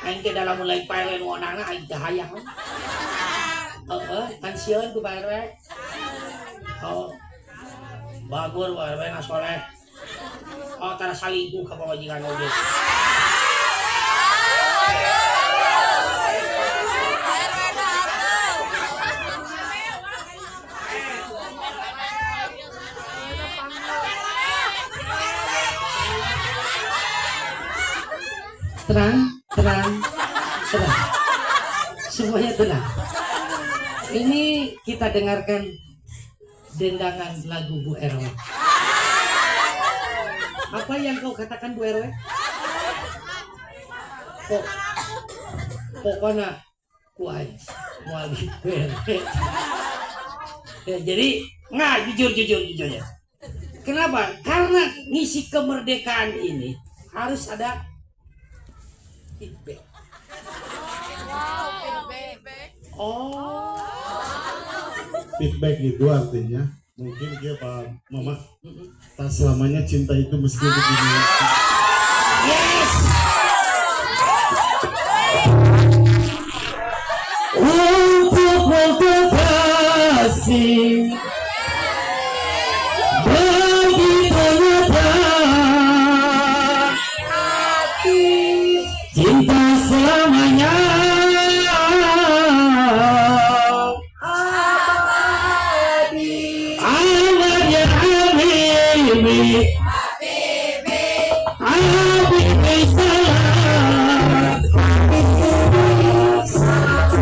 Aing teh dalam lain Pak RW nu onangna aing teh hayang. Heeh, kan sieun ku Pak RW. Oh. Bagur Pak RW na soleh. Oh, tara salingkuh ka pamajikan oge. Tenang, tenang, tenang. Semuanya tenang. Ini kita dengarkan dendangan lagu Bu RW. Apa yang kau katakan Bu RW? Pok, pokoknya ku aing moal di Bu RW. Ya, jadi nggak jujur jujur jujur ya. Kenapa? Karena ngisi kemerdekaan ini harus ada feedback. Oh, Feedback itu artinya mungkin dia Pak Mama tak selamanya cinta itu meski begini. Yes. Untuk kasih begitu nyata cinta selamanya abadi. Ahmad ya Habibi, Habibi salam. Habibi salam.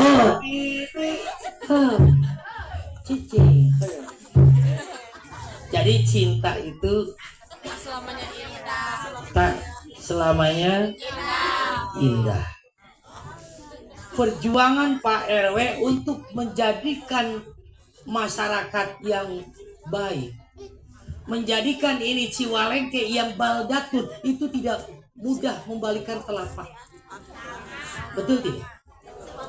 Oh. Oh. Cici. Jadi cinta itu Selamanya indah. Tak selamanya indah. Perjuangan Pak RW untuk menjadikan masyarakat yang baik, menjadikan ini Ciwalengke yang baldatun itu tidak mudah membalikan telapak. Betul tidak?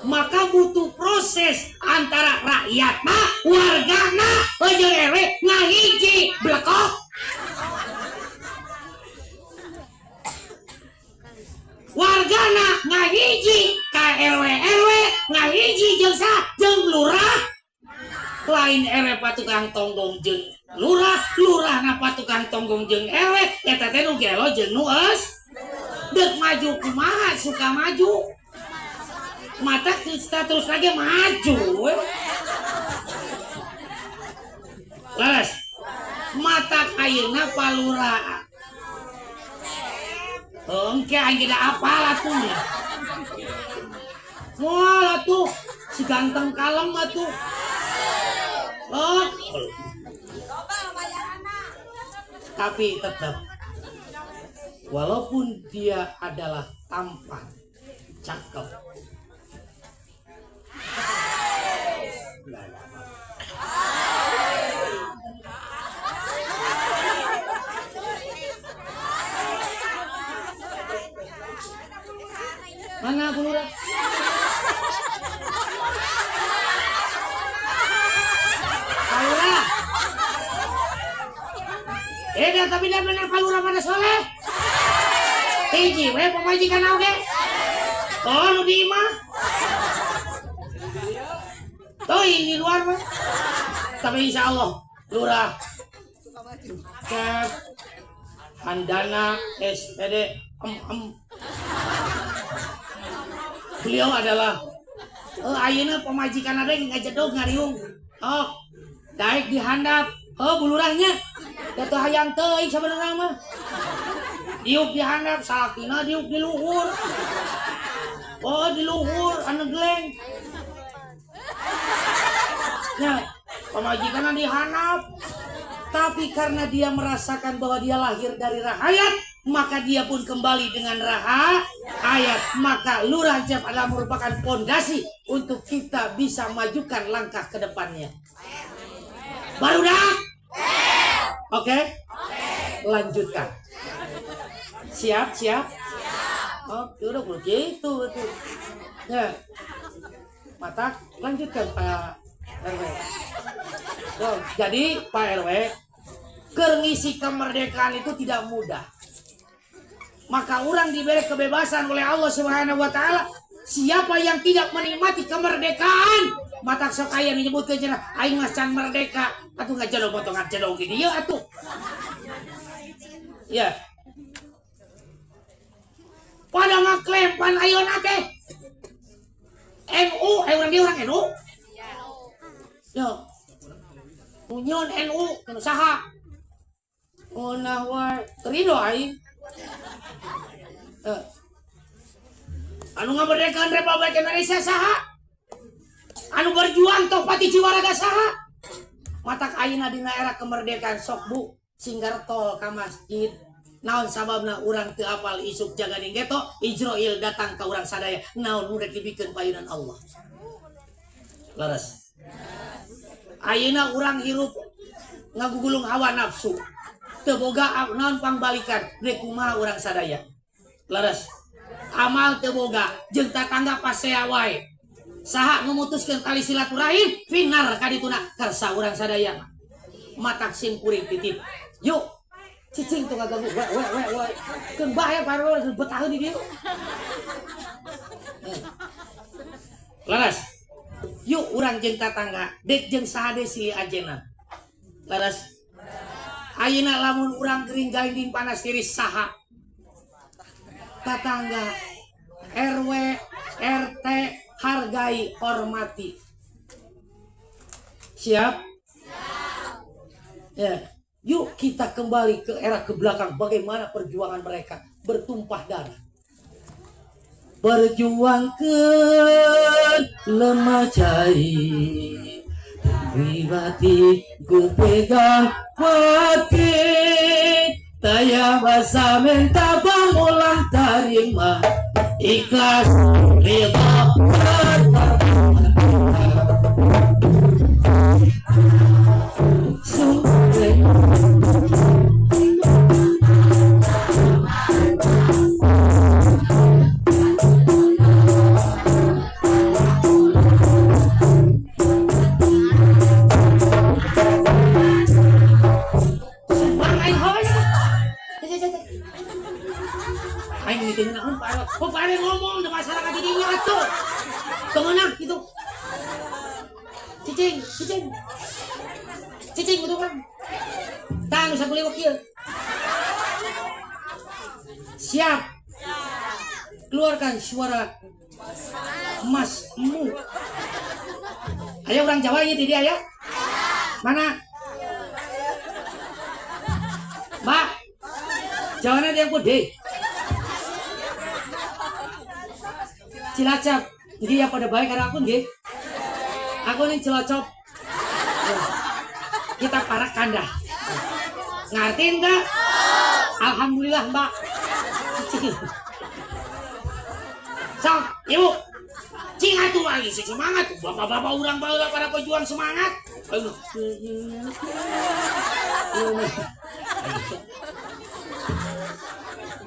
Maka butuh proses antara rakyat mah, warga na, jeung RW ngahiji blekok. Wargana ngahiji ka RW, RW ngahiji jeung saha? Jeung lurah. Lain RW patukang tonggong jeung lurah, lurah na patukang tonggong jeung RW, eta teh nu gelo jeung nu eus. Dek maju kumaha suka maju. Mata status lagi maju we. Leres. Mata ayeuna palurah. Engke aing ge da apal atuh nya. Moal atuh si ganteng kalem atuh. Oh. Tapi tetap walaupun dia adalah tampan, cakep. Lah, lah, lah. Mana Bu Lurah? Pak Lurah. Dah, tapi dia bener Pak Lurah pada soleh. Hiji we pamajikan oge. Oh, nu di imah. Tuh di luar mah. Tapi insya Allah Lurah Cep Handana SPD MM. Beliau adalah ayeuna pamajikan ada yang ngajedog ngariung. Oh, daek dihandap. Oh, bu lurahnya. Da teu hayang teuing sabenerna mah. Diuk dihandap, salakina diuk di luhur. Oh, di luhur anu geleng. Ya, pamajikan dihandap. Tapi karena dia merasakan bahwa dia lahir dari rahayat, maka dia pun kembali dengan rahayat. Maka Lurah Cep adalah merupakan pondasi untuk kita bisa majukan langkah ke depannya. Baru dah? Oke? Lanjutkan. Siap, siap? Oke, udah begitu betul. Ya. Mata lanjutkan Pak RW. So, jadi Pak RW, keur ngisi kemerdekaan itu tidak mudah. Maka orang diberi kebebasan oleh Allah Subhanahu wa taala. Siapa yang tidak menikmati kemerdekaan, mata sok aya menyebutkeun cenah aing mah can merdeka, atuh ngajedog potongan jedog di dieu atuh. Ya. Pada ngaklaim pan ayeuna teh NU, urang dieu urang NU. Yo. Union NU nu saha? Ngeunah wae, ridho aing. Anu ngamerdekaan Republik Indonesia saha? Anu berjuang Tohpati Jiwaraga saha? Matak ayeuna dina era kemerdekaan sok bu singgar tol ka masjid. Naon sababna urang teu apal isuk jaga ning geto, Ijroil datang ka urang sadaya. Naon nu rek dibikeun payunan Allah. Leres. Ayeuna urang hirup ngagugulung hawa nafsu. Teu boga naon pangbalikan rek kumaha urang sadaya. Leres. Amal teu boga jeung tatangga pasea wae. Saha memutuskeun tali silaturahim finar kadituna kersa urang sadaya. Matak sim kuring titip. Yuk cicing tuh ngaganggu we we we we. Keun bae baru betaheun di dieu. Leres. Yuk urang jeung tatangga dek jeung saha deui silih ajeuna. Leres. Ayeuna lamun urang gering galinding panas tiris saha? Tatangga, RW, RT, hargai, hormati. Siap? Ya. Yuk kita kembali ke era ke belakang. Bagaimana perjuangan mereka bertumpah darah. Berjuangkan lemah cair pribadi ku pegang mati taya bahasa minta pamulang tarima ikhlas ridho Sumbang aing hoes. Aing mimiti naon Pak RW. Teu meunah gitu. Cicing, cicing. Cicing gitu kan. Tah nu sakuliwak ieu. Siap. Keluarkan suara masmu. Ayo orang Jawa ini tidak ya? Mana? Mbak, Jawa yang putih. Cilacap. Nggih ya pada baik karo aku nggih. Aku ning Cilacap. Kita para kanda. Ngerti enggak? Alhamdulillah, Mbak. Sok, Ibu. Cing atuh lagi sih semangat. Bapak-bapak urang baheula para pejuang semangat. Ayo.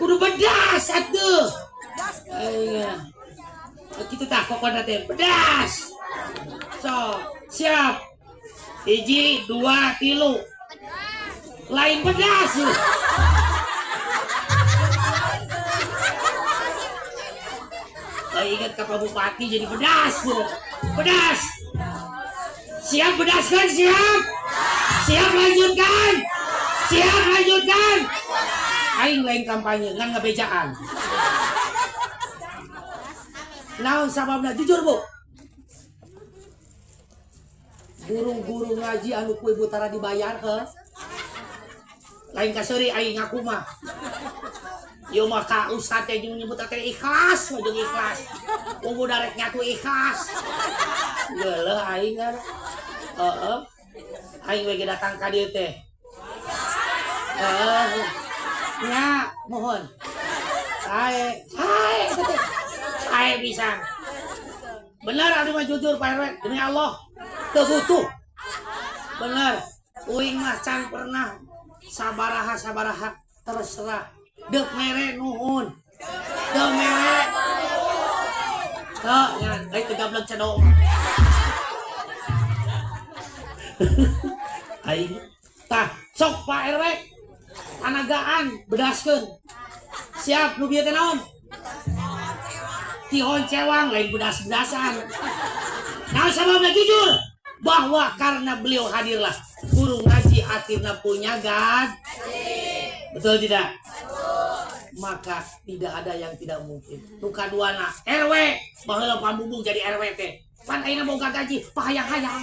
Kudu bedas atuh. Ayo. Kitu tah kokona teh bedas. Sok, siap. 1, 2, 3. Lain pedas. Ingat ke Pak Bupati jadi pedas bu. Pedas. Siap bedaskan, siap. Siap lanjutkan. Siap lanjutkan. Aing lain kampanye ngan ngebejaan. Naon sababna jujur bu. Guru-guru ngaji anu ku ibu tara dibayar heuh. Lain kaseuri aing ngaku mah. Ieu mah ka ustad teh jeung nyebut teh ikhlas, mah jeung ikhlas. Kudu darek nyatu ikhlas. Geuleuh aing kan. Heeh. Aing we ge datang ka dieu teh. Heeh. Nya, mohon. Sae, sae teh. Sae bisa. Bener abdi mah jujur Pak RW, demi Allah. Teu butuh. Bener. Uing mah can pernah sabaraha sabaraha terserah. Deuk mere nuhun. Deuk mere. Teu nya, euy teu gablek cedok. Aing tah sok Pak RW tanagaan bedaskeun. Siap nu bieu teh naon? Tihon cewang lain bedas-bedasan. Nah sababna jujur bahwa karena beliau hadirlah guru ngaji akhirnya punya gaji. Betul tidak? Maka tidak ada yang tidak mungkin. Nu kaduana RW baheula pambubung jadi RW teh. Pan ayeuna boga gaji pahayang-hayang.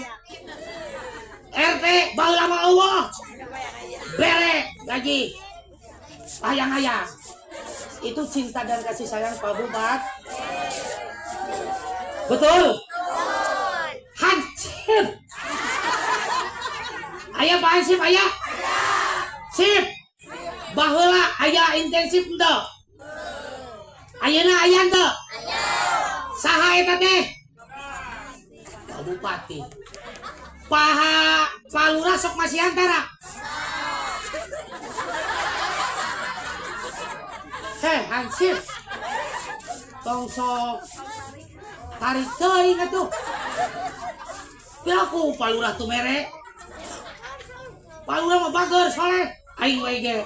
RT baheula mah eueuh. Bere gaji pahayang-hayang. Itu cinta dan kasih sayang Pak Bubat. Betul? Hansip. Aya Pak Hansip aya? Sip. Baheula aya intensif henteu? Ayeuna aya henteu? Saha eta teh? Pak Bupati. Paha Pak Lurah sok masih antara. Heh, Hansip. Tong sok tarik teuing atuh. Piraku Pak Lurah tuh mere. Pak Lurah mah bager soleh. Aing we ge.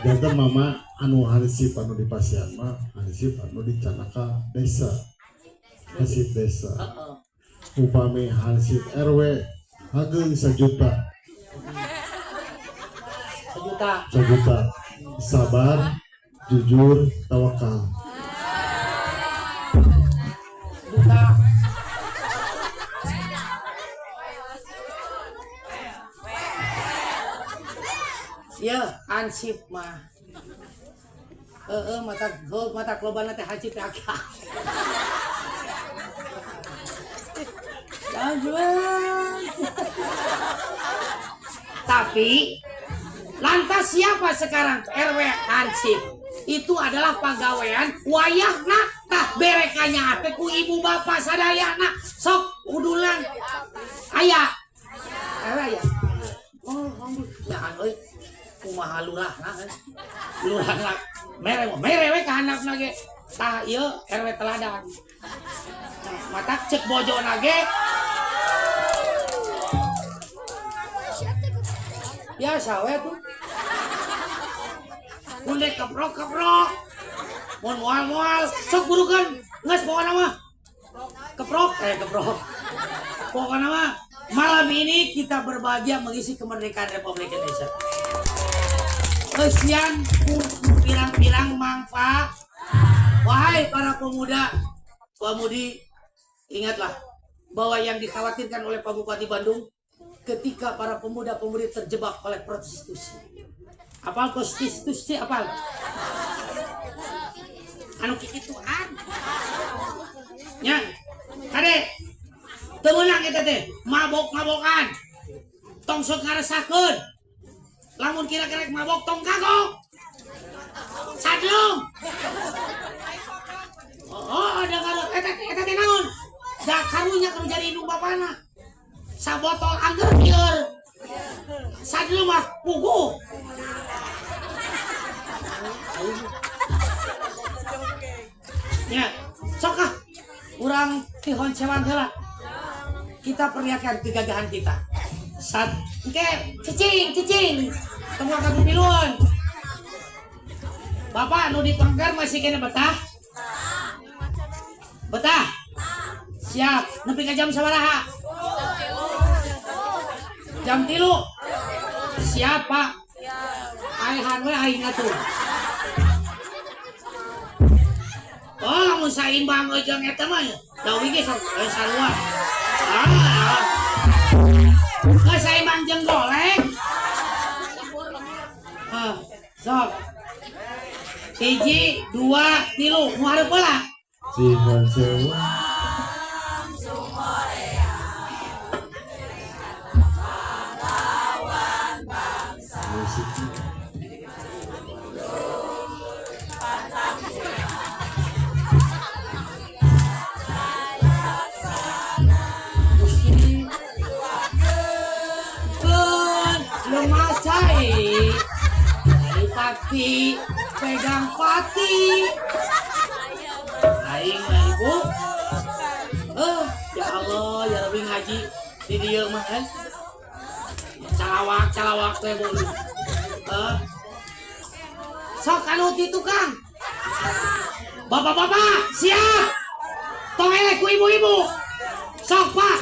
Janten mama anu hansip anu di pasian mah hansip anu di Canaka desa. Hansip desa. Upami hansip RW hageung 1 juta. 1 juta. 1 juta. Sabar, jujur, tawakal. Juta. Ya, hansip mah. Heeh, mata heuh mata lobana teh hansip teh akal. Jangan. Tapi lantas siapa sekarang RW hansip? Itu adalah pagawean wayahna tah berekanya teh ku ibu bapak sadayana sok udulan aya RW aya. Oh, alhamdulillah. Euy. Kumaha lurahna euy. Lurahna mere mere we ka handapna ge. Tah ieu RW teladan. Tah matak ceuk bojona ge biasa we tuh. Mun dek keprok keprok, mun moal moal, sok burukeun. Geus, pokona mah keprok, eh, keprok. Pokoknya mah malam ini kita berbahagia mengisi kemerdekaan Republik Indonesia. Kesian pirang-pirang mangfa. Wahai para pemuda, pemudi, ingatlah bahwa yang dikhawatirkan oleh Pak Bupati Bandung ketika para pemuda-pemudi terjebak oleh prostitusi. Apal prostitusi, apal? Anu kikituan. Nya, kade, teu meunang eta teh, mabok-mabokan. Tong sok ngaresakeun. Lamun kira-kira mabok, tong kagok. Sadlung. Oh, ada karo eta eta teh naon? Da karunya kudu jadi indung bapana. Sabotol angger lieur. Sadlung mah puguh. Ya, sok ah. Urang tihoncewan heula. Kita perlihatkan kegagahan kita. Sat, engke cicing, cicing. Tong waka pipiluan. Bapak nu di pengker masih keneh betah? Betah? Siap. Nepi ka jam sabaraha? Jam 3. Siap, Pak. Aehan we aing atuh. Oh, lamun saimbang jeung eta mah da ge sok sarua. Ah. Geus saimbang jeung golek. Ah, sok. Hiji, dua, tilu, nu hareup heula. Cihoncewan. Musik. Gusti keun lemah cai dari pati pegang pati aing mah, ibu, eh, ya Allah, ya Rabbi, ngaji di dieu mah, eh, calawak calawak teh, bu, eh, sok anu ti tukang. Bapak-bapak siap, tong eleh ku ibu-ibu, sok, Pak.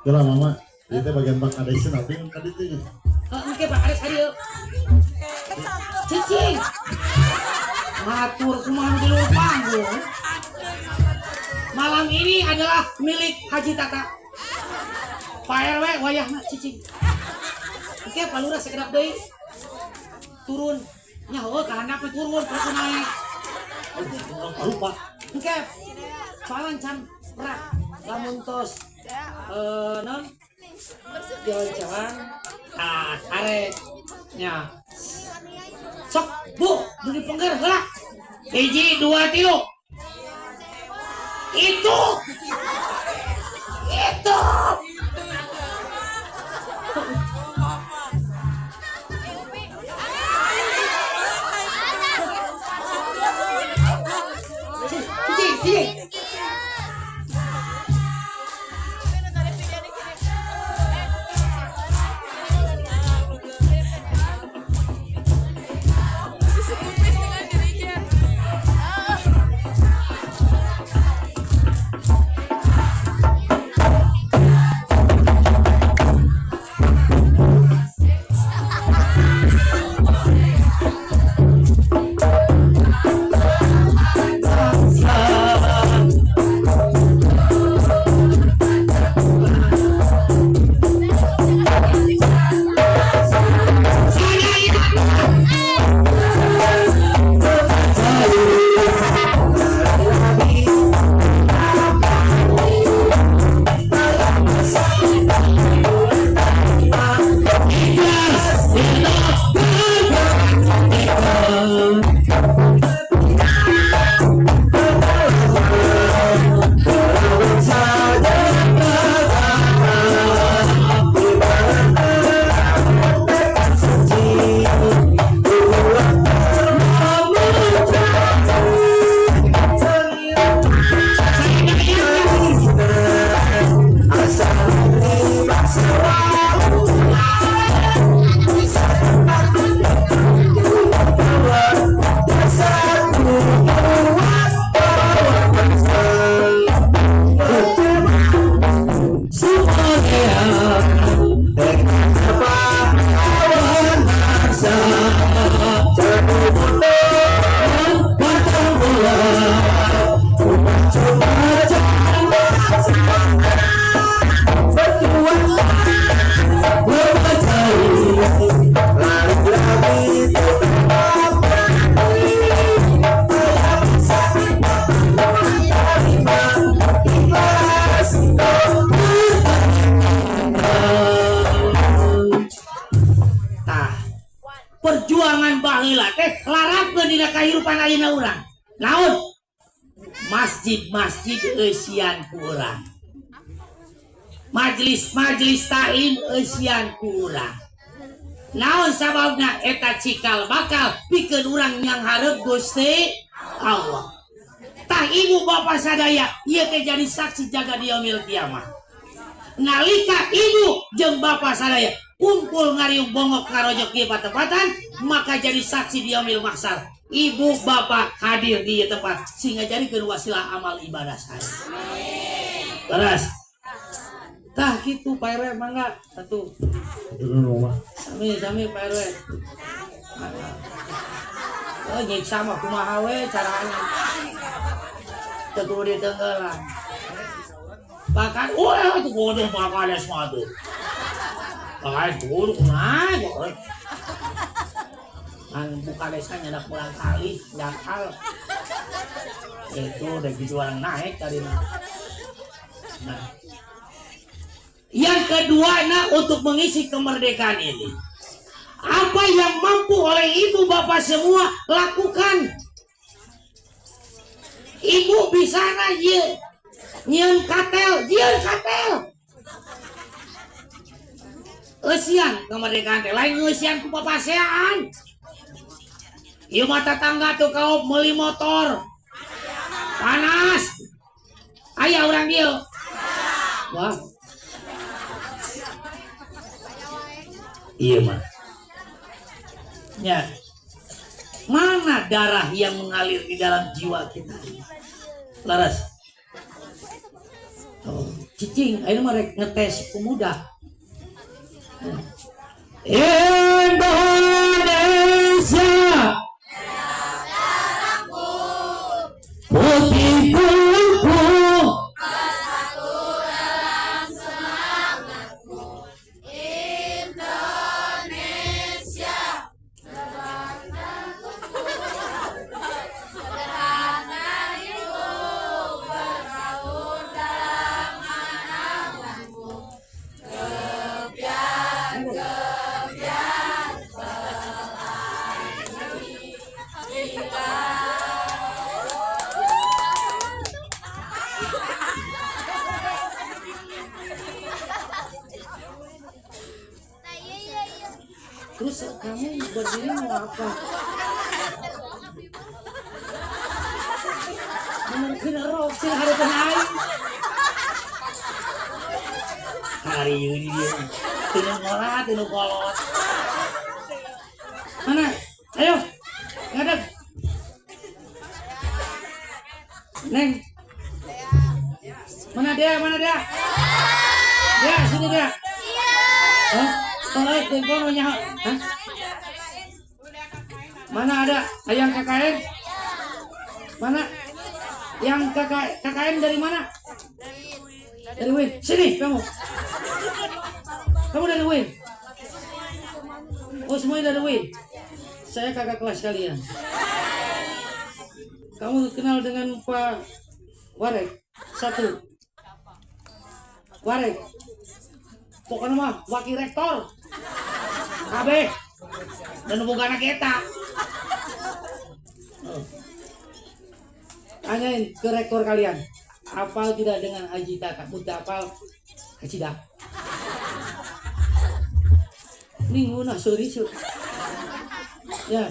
Yalah, mama, itu bagian Pak Kades nanti tadi tuh. Eh, engke Pak Kades hadir. Cicing. Ngatur kumaha di luar panggung. Malam ini adalah milik Haji Tata. Pak RW wayahna cicing. Oke, Pak Lurah sekedap deui. Turun. Nya heueuh ka handap we turun, ku naik. Oh, lupa. Engke soalan can rak lamun tos, eh, non jalan-jalan, ah, kare nya. Sok, Bu, nu di pengker heula. Hiji, dua, tilu. Itu itu. Cicing, cicing. Kumis dengan dirinya. Bangsa. teh larapkeun dina kahirupan ayeuna urang. Naon? Masjid-masjid eusian ku urang. Majelis-majelis taklim eusian ku urang. Naon sababna? Eta cikal bakal pikeun urang nyanghareup Gusti Allah. Tah, ibu bapak sadaya, ieu teh jadi saksi jaga di yaumil kiamah. Nalika ibu jeung bapak sadaya kumpul ngariung bongok ngarojok di patempatan, maka jadi saksi di yaumil mahsyar. Ibu bapak hadir di ieu tempat sehingga jadi wasilah amal ibadah saya. Terus. Tah gitu, Pak RW, mangga satu. Itu rumah. Sami sami, Pak RW. Oh, nyiksa mah kumaha we caranya. Teu kudu ditenggelan. Bahkan, wah itu kudu Pak Kades mah tuh. Pak Kades kudu kumaha euy. Kan buka desa nyadak pulang kali, jakal. Itu udah gitu orang naik tadi mah. Nah, yang kedua, nah, untuk mengisi kemerdekaan ini. Apa yang mampu oleh ibu bapak semua lakukan. Ibu bisa na nyieun katel, nyieun katel. Eusian kemerdekaan teh lain eusian ku papasean. Ieu mah tetangga tuh kau meuli motor. Panas. Aya urang dieu. Wah. Iya mah. Ya. Mana darah yang mengalir di dalam jiwa kita? Laras. Oh, cicing, ayo mah rek ngetes pemuda. Indonesia putih kuku. Indonesia. Sederhana hidup berbaur dalam anganmu. Gebyar gebyar pelangi kita. Terus kamu berdiri mau apa? Mungkin rok sih harapan aing. Hari ini dia. Tinu ngolah, tinu kolot. Mana? Ayo, ngadeg. Neng. Mana dia? Mana dia? Dia, sini dia. Hah? Tolong telepon nya. Hah? Mana ada ayang KKN? Mana? Yang KKN dari mana? Dari Win. Sini kamu. Kamu dari Win. Oh, semuanya dari Win. Saya kakak kelas kalian. Kamu kenal dengan Pak Warek? Satu. Warek. Pokoknya mah wakil rektor. Kabeh. Dan boga anak eta. Oh. Tanyain ke rektor kalian. Apal tidak dengan Haji Tata? Muda apal Haji dah. Ini ngunah sorry su. Ya.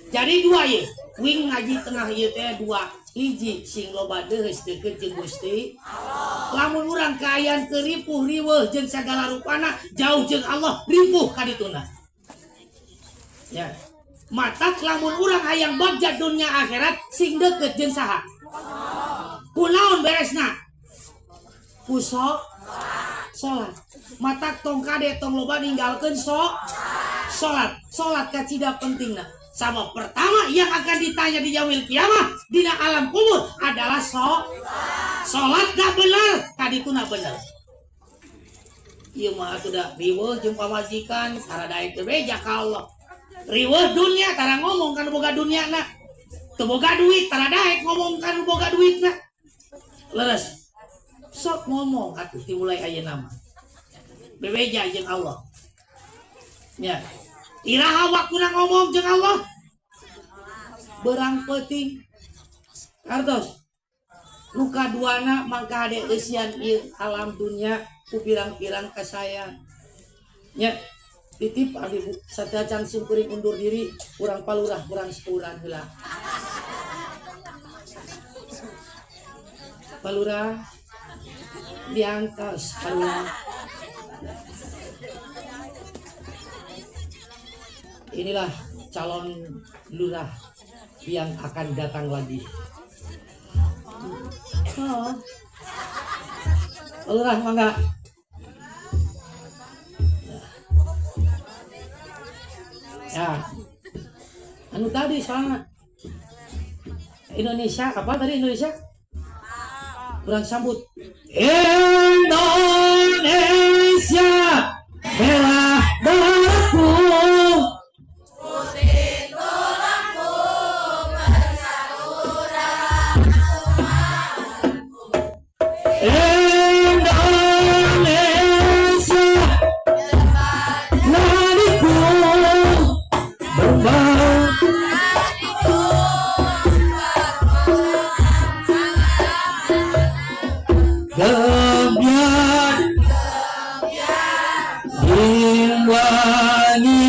Jadi dua ya. Wing ngaji tengah ieu teh dua. Hiji sing loba deheus deukeut jeung Gusti. Lamun urang kaayaan keur ripuh riweuh jeung sagala rupana jauh jeung Allah, ripuh ka dituna. Ya. Matak lamun urang hayang bagja dunya akhirat sing deukeut jeung saha? Kunaon beresna? Ku salat. Matak tong kade tong loba ninggalkeun salat. Salat kacida pentingna. Sama pertama yang akan ditanya di yaumil kiamah dina alam kubur adalah salat gak bener, kadituna bener. Ieu mah atuh da riweuh jeung pamajikan tara daek teu beja ka Allah. Riweuh dunya tara ngomong kan boga dunyana. Teu boga duit tara daek ngomong kan boga duitna. Leres. Sok ngomong atuh dimulai ayeuna mah. Bebeja jeung Allah. Ya. Iraha waktuna ngomong jeung Allah? Beurang peuting. Kartos. Nu kaduana mangka hade eusian ieu alam dunya ku pirang-pirang kasayang. Nya titip abdi Bu, sateuacan simkuring undur diri, urang palurah kurang sekuran heula. Palurah diangkas palurah. Inilah calon lurah yang akan datang lagi. Oh. Lurah mangga. Ya. Anu tadi soalnya Indonesia apa tadi Indonesia? Kurang sambut. Indonesia merah darahku. Putih tulangku bersatu dalam semangatku. Indonesia nadiku berbau. Nadiku Gebyar Jingwangi.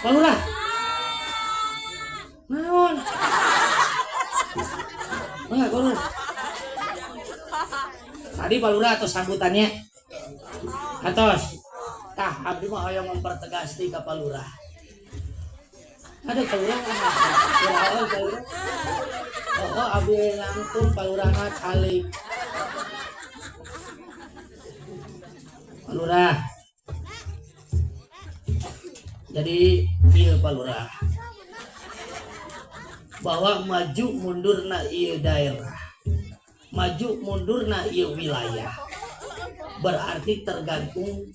Pak Lurah. Naon? Enggak, Pak Lurah. Tadi Pak Lurah atau sambutannya? Atos. Tah, abdi mah hoyong mempertegas di ka Pak Lurah. Ada Pak Lurah, oh, Pak Lurah. Oh, abdi langsung Pak Lurah mah calik. Pak Lurah. Jadi ieu Pak Lurah. Bahwa maju mundurna ieu daerah, maju mundurna ieu wilayah, berarti tergantung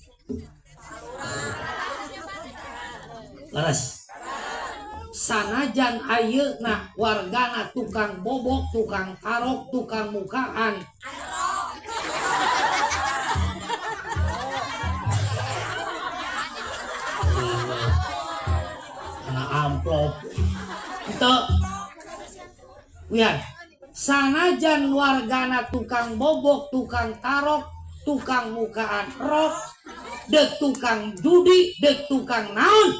leres. Sanajan ayeuna wargana tukang bobok, tukang tarok, tukang mukaan. Anak amplop. Itu. Wian. Sanajan wargana tukang bobok, tukang tarok, tukang mukaan rok, dek tukang judi, dek tukang naon.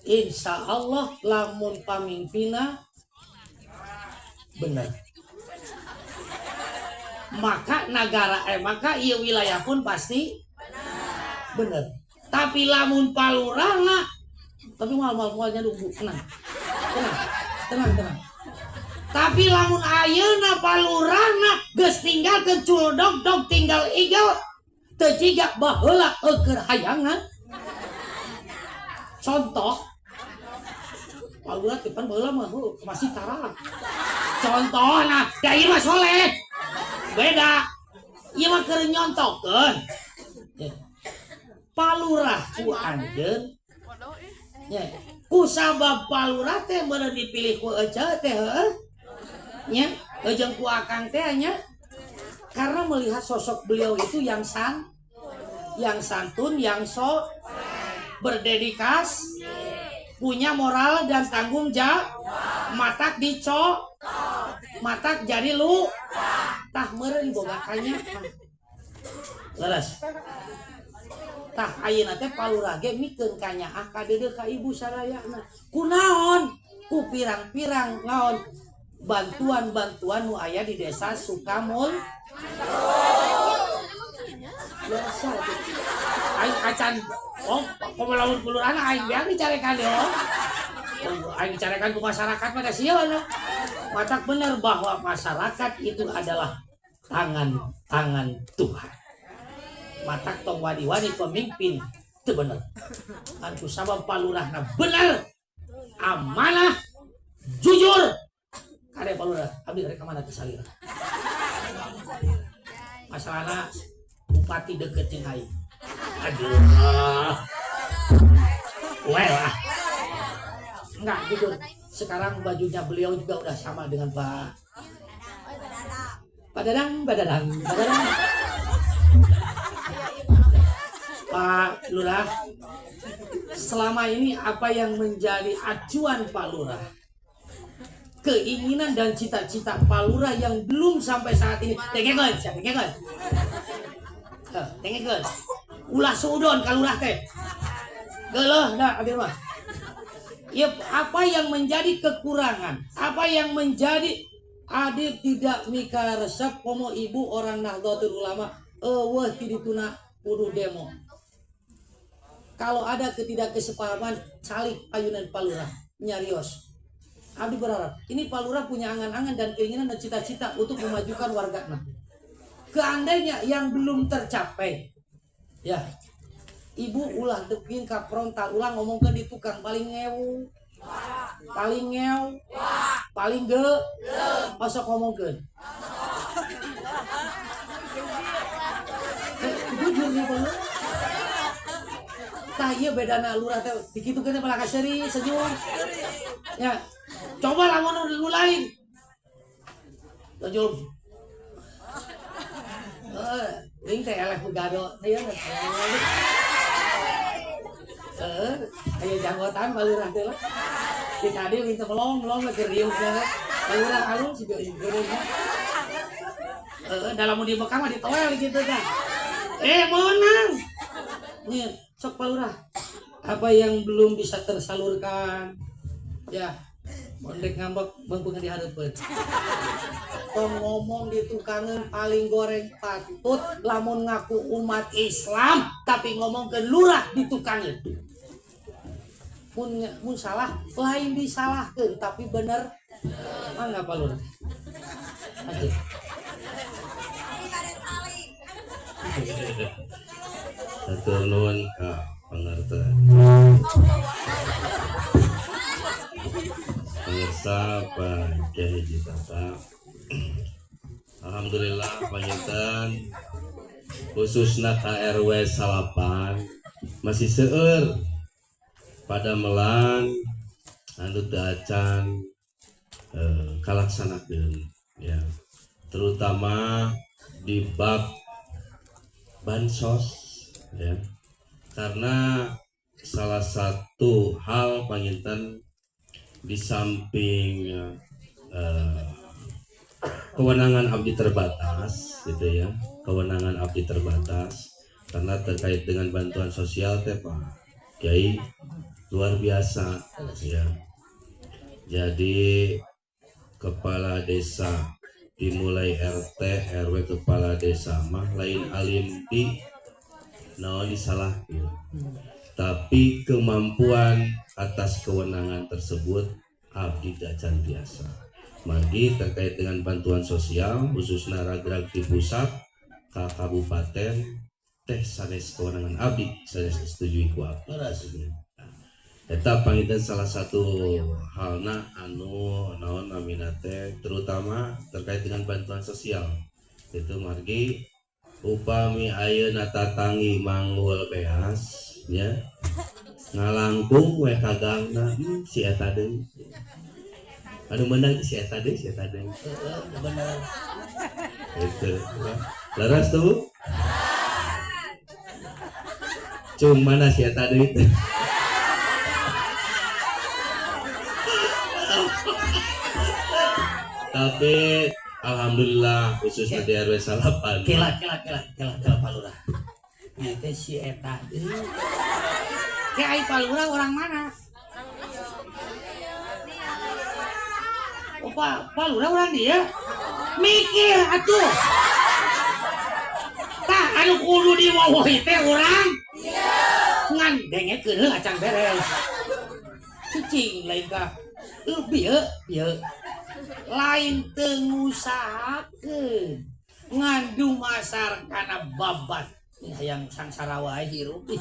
Insya Allah lamun pamimpina bener, maka negara maka ieu wilayah pun pasti bener. Tapi lamun palurahna, tapi moal moalnya nunggu, tenang, tenang, tenang, tenang. Tapi lamun ayeuna palurahna geus tinggalkeun culdog dog tinggal igel, teu jiga baheula eueur hayangan. Contoh palurah teh pan baheula mah heuh, masih tarang. Contohna, da ieu mah soleh. Beda. Ieu mah keur nyontokeun. Ya. Palurah ku anjeun. Ya. Ku sabab palurah teh meureun dipilih ku ece teh heuh. Nya, jeung ku akang teh nya. Karena melihat sosok beliau itu yang santun, yang so berdedikasi, punya moral dan tanggung jawab, matak dicok, matak jadi lu, tah meureun boga kanya. Leres. Tah ayeuna teh palurah ge mikeun kanyaah ka deudeuh ka ibu sadayana. Kunaon? Ku pirang-pirang naon bantuan-bantuan nu aya di desa Sukamul. Biasa tuh. Aing acan, oh, komo lamun kelurahan aing biang dicarekan yo. Oh, aing dicarekan ku masyarakat pada sieun. Matak bener bahwa masyarakat itu adalah tangan-tangan Tuhan. Matak tong wani-wani pemimpin itu bener. Kan ku sabab palurahna bener, amanah, jujur. Kade palurah, abdi rek ka mana teh salira. Masalahna bupati deket jeung aing. Aduh. Well ah. Enggak, jujur. Sekarang bajunya beliau juga udah sama dengan Pak Pak Dadang, Pak Dadang, Pak Dadang. Pak Lurah, selama ini apa yang menjadi acuan Pak Lurah? Keinginan dan cita-cita Pak Lurah yang belum sampai saat ini. Dengekeun, sia dengekeun. Eh, dengekeun. Ulah suudon ka lurah teh. Geuleuh da abdi mah. Ya, apa yang menjadi kekurangan, apa yang menjadi Adil tidak mikaresep komo ibu orang Nahdlatul Ulama euweuh ti dituna kudu demo. Kalau ada ketidakkesepahaman, calik ayunan Pak Lurah nyarios. Abdi berharap ini Pak Lurah punya angan-angan dan keinginan dan cita-cita untuk memajukan warga. Nah, keandainya yang belum tercapai, ya ibu ulah depin ka frontal, ulah ngomongkeun di tukang paling ngewu, paling ngew, paling ge, osok ngomongkeun. Eh, jujur nih Pak Lurah. Tah ieu bedana lurah teh dikitukeun teh malah kaseuri senyum. Ya, coba lamun nu lain. Jujur. Eh, aing teh eleh gado. Ieu eh, aya janggotan Pak Lurah teh lah. Di tadi aing teh melong-melong lagi riuh teh. Pak Lurah alus juga geureuna. Heeh, dalam di Mekah mah ditoel gitu tah. Eh, menang. Nih, sok Pak Lurah. Apa yang belum bisa tersalurkan? Ya, mondek ngambek beungpeung di hareupeun. Tong ngomong di tukangeun paling goreng patut lamun ngaku umat Islam tapi ngomong ke lurah di tukangeun. Mun, mun salah lain disalahkeun tapi bener mangga Pak Lurah. Lanjut. Hatur nuhun ka pangarsa. Pangarsa Pak Kiai Haji Tata. Alhamdulillah panginten khususna ka RW 9 masih seueur padamelan anu teu acan kalaksanakeun ya, terutama di bab bansos ya, karena salah satu hal panginten di samping kewenangan abdi terbatas gitu ya, kewenangan abdi terbatas karena terkait dengan bantuan sosial teh Pak Kiai luar biasa ya. Jadi kepala desa dimulai RT RW kepala desa mah lain alim di naon disalahkeun, tapi kemampuan atas kewenangan tersebut abdi acan biasa. Margi terkait dengan bantuan sosial khususnya ragrag di pusat ke kabupaten teh sanes kewenangan abdi, sanes disetujui ku abdi. Eta panginten salah satu halna anu naon namina teh terutama terkait dengan bantuan sosial itu. Margi upami ayeuna tatangi manggul beas ya ngalangkung we kagangna, si eta deui anu menang, si eta deui, si eta deui. Heeh, bener. Itu ya. Leres tuh cung mana si eta deui teh. Tapi alhamdulillah khususnya di RW 9. Kela kela kela kela kela Pak Lurah. Ieu teh si eta deui. Ke ai Pak Lurah orang mana? Oh, Pak Lurah orang dia? Mikir atuh. Tah anu kudu diwawohi teh urang. Ngan dengekeun heula acan beres. Cicing lain ka. Bieu bieu. Lain teu ngusahakeun. Ngan dumasar kana babat. Nih hayang sangsara wae hirup. Ih.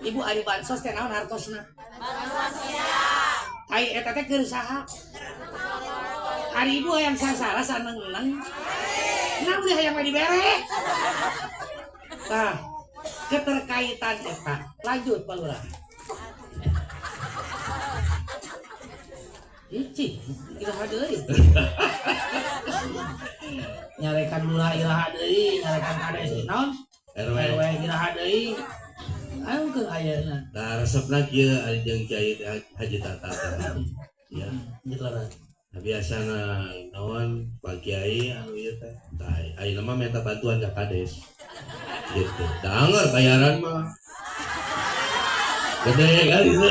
Ibu ari bansos teh naon hartosna? Ai eta teh keur saha? Ari ibu hayang sangsara saneng-neng. Nah, beli hayang we dibere. Tah, keterkaitan eta. Lanjut Pak Lurah. Ici, iraha deui. Nyarekan lurah iraha deui, nyarekan kades naon? RW. RW iraha deui. Ayo ayeuna. Nah, resepna kieu ari jeung Kiai Haji Tata teh. Ya. Jelas. Nah, biasana naon Pak Kiai anu ieu teh. Tah, ayeuna mah minta bantuan ka kades. Gitu. Danger bayaran mah. Gede kan gitu.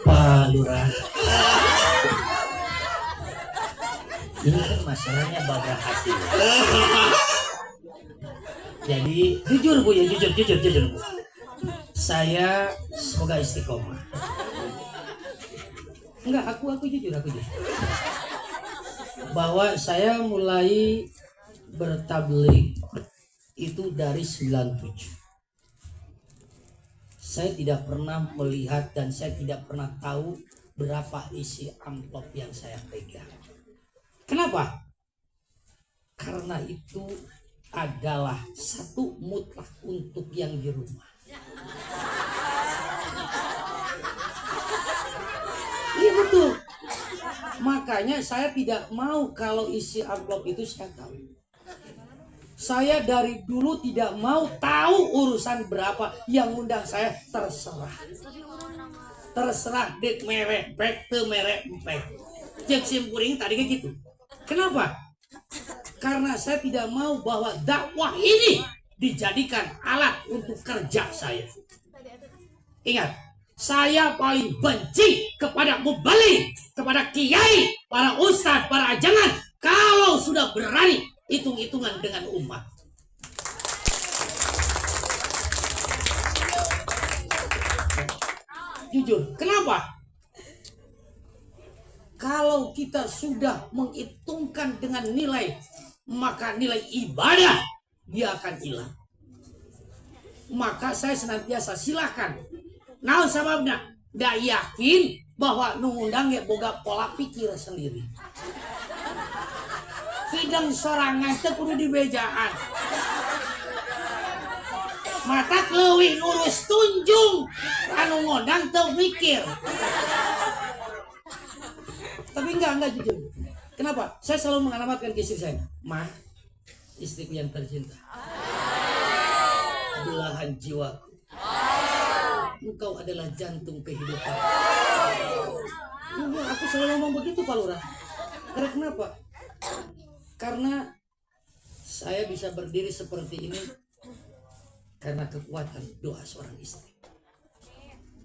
Pak Lurah. Ini kan masalahnya baga hati. Jadi jujur, Bu, ya, jujur, jujur, jujur, Bu. Saya semoga istiqomah. Enggak, aku jujur, aku jujur. Bahwa saya mulai bertabligh itu dari 97. Saya tidak pernah melihat dan saya tidak pernah tahu berapa isi amplop yang saya pegang. Kenapa? Karena itu adalah satu mutlak untuk yang di rumah. Iya, betul. Makanya saya tidak mau kalau isi amplop itu saya tahu. Saya dari dulu tidak mau tahu urusan berapa yang undang saya, terserah. Terserah dek mere pek teu mere pek. Cek sim kuring tadi kayak gitu. Kenapa? Karena saya tidak mau bahwa dakwah ini dijadikan alat untuk kerja saya. Ingat, saya paling benci kepada mubaligh, kepada kiai, para ustadz, para ajangan kalau sudah berani hitung-hitungan dengan umat. Jujur, kenapa? Kalau kita sudah menghitungkan dengan nilai, maka nilai ibadah dia akan hilang. Maka saya senantiasa silakan. Nah, sababna da yakin bahwa nu ngundang ge boga pola pikir sendiri. Hidang sorangan teu kudu dibejaan. Matak leuwih ngurus tunjung anu ngondang teu mikir. Tapi enggak jujur. Kenapa? Saya selalu mengalamatkan ke istri saya. Mah, istriku yang tercinta. Belahan jiwaku. Engkau adalah jantung kehidupan. Enggak, aku selalu ngomong begitu, Pak Lurah. Karena kenapa? Karena saya bisa berdiri seperti ini karena kekuatan doa seorang istri.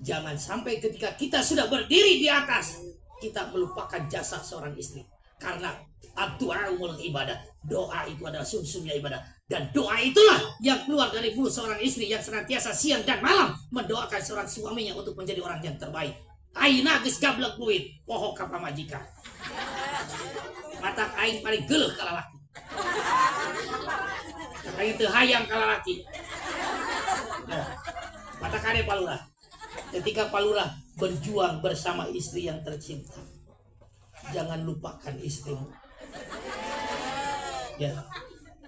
Jangan sampai ketika kita sudah berdiri di atas, kita melupakan jasa seorang istri. Karena doa umul ibadah. Doa itu adalah sumsumnya ibadah. Dan doa itulah yang keluar dari mulut seorang istri yang senantiasa siang dan malam mendoakan seorang suaminya untuk menjadi orang yang terbaik. Ayeuna geus gablek duit, poho ka pamajikan. Matak aing paling geuleuh ka lalaki. Aing teu hayang ka lalaki. Nah, matak kade, Pak Lurah. Ketika Pak Lurah berjuang bersama istri yang tercinta, jangan lupakan istrimu. Ya,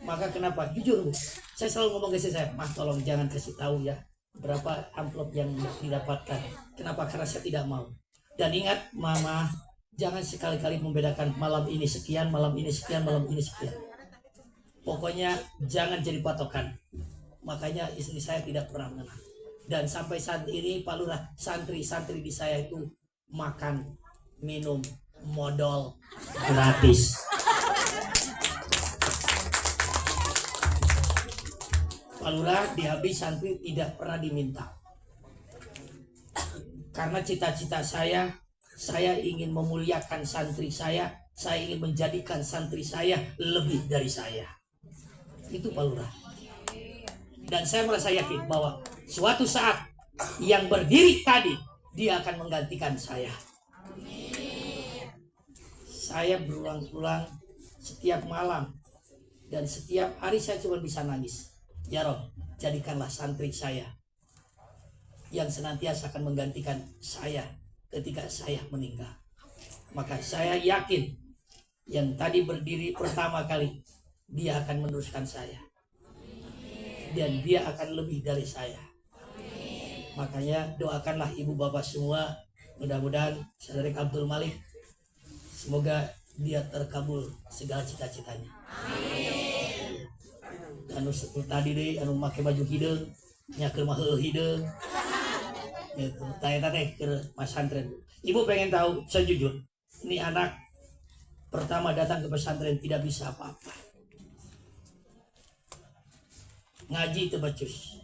maka kenapa? Jujur, Bu, saya selalu ngomong ke istri saya, "Mah, tolong jangan kasih tahu ya berapa amplop yang didapatkan." Kenapa? Karena saya tidak mau. Dan ingat, Mama, jangan sekali-kali membedakan malam ini sekian, malam ini sekian, malam ini sekian. Pokoknya jangan jadi patokan. Makanya istri saya tidak pernah mengenal. Dan sampai saat ini, Pak Lurah, santri-santri di saya itu makan, minum, modol gratis. Pak Lurah, di habis santri tidak pernah diminta. Karena cita-cita saya ingin memuliakan santri saya ingin menjadikan santri saya lebih dari saya. Itu, Pak Lurah. Dan saya merasa yakin bahwa suatu saat yang berdiri tadi, dia akan menggantikan saya. Saya berulang-ulang setiap malam dan setiap hari saya cuma bisa nangis. Ya Rob, jadikanlah santri saya yang senantiasa akan menggantikan saya ketika saya meninggal. Maka saya yakin yang tadi berdiri pertama kali, dia akan meneruskan saya. Dan dia akan lebih dari saya. Makanya doakanlah ibu bapak semua, mudah-mudahan Saudara Abdul Malik, semoga dia terkabul segala cita-citanya. Dan Anu tadi deh anu make baju hideung nya, keur mah heueuh hideung gitu. Tah, eta teh keur pesantren. Ibu pengen tahu, saya jujur, ini anak pertama datang ke pesantren tidak bisa apa-apa, ngaji teu becus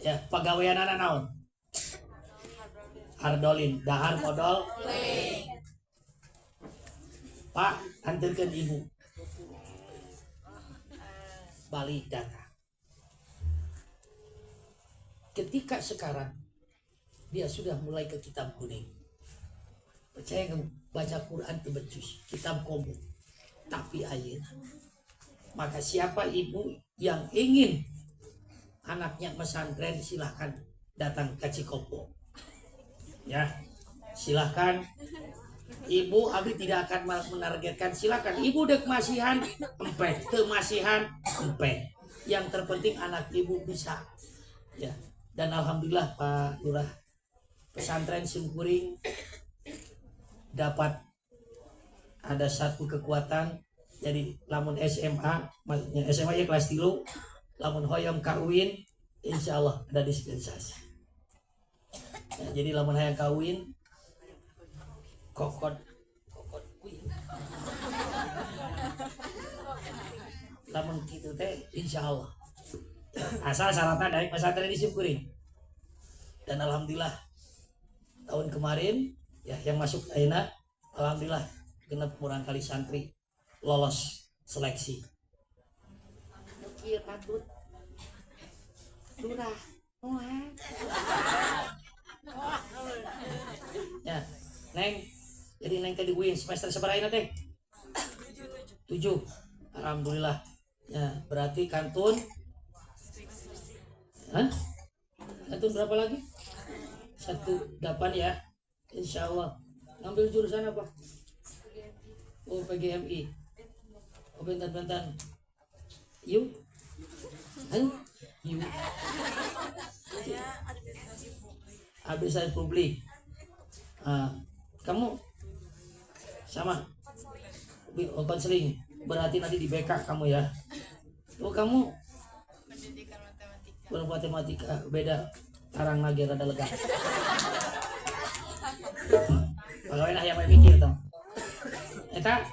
ya. Pagawean anak naon? Hardolin, dahar modal. Pak, antarkan ibu balik datang. Ketika sekarang dia sudah mulai ke kitab kuning, percaya nggak, baca Quran teu becus, kitab komo, tapi ayeuna. Maka siapa ibu yang ingin anaknya pesantren, silahkan datang ke Cikopo ya, silahkan ibu. Abi tidak akan menargetkan. Silakan ibu dek masihan empeh, teu masihan empeh, yang terpenting anak ibu bisa ya. Dan alhamdulillah, Pak Lurah, pesantren simkuring dapat ada satu kekuatan. Jadi lamun SMA, maksudnya SMA ya kelas 3, lamun hoyong kawin, insya Allah ada dispensasi ya. Jadi lamun hayang kawin, kokot kokot win, lamun kitu teh insya Allah, asal syaratnya dari pesantren disyukuri. Dan alhamdulillah tahun kemarin ya, yang masuk ayeuna alhamdulillah genep murangkalih santri lolos seleksi. Kieu patut lurah moal ya, Neng. Jadi Neng teh di UIN semester sabaraha ayeuna teh? 7. Alhamdulillah ya, berarti kantun. Hah? Kantun berapa lagi? 18 ya, insya Allah. Ngambil jurusan apa? Oh, PGMI. Oh, bentar-bentar. Yuk. Hah? Yuk. Saya administrasi publik. Administrasi publik. Ah, kamu sama oh, konseling. Berarti nanti di BK kamu ya. Oh, kamu Pendidikan matematika. Belum matematika, beda tarang lagi rada lega. Pegawai lah yang mikir tong. Eta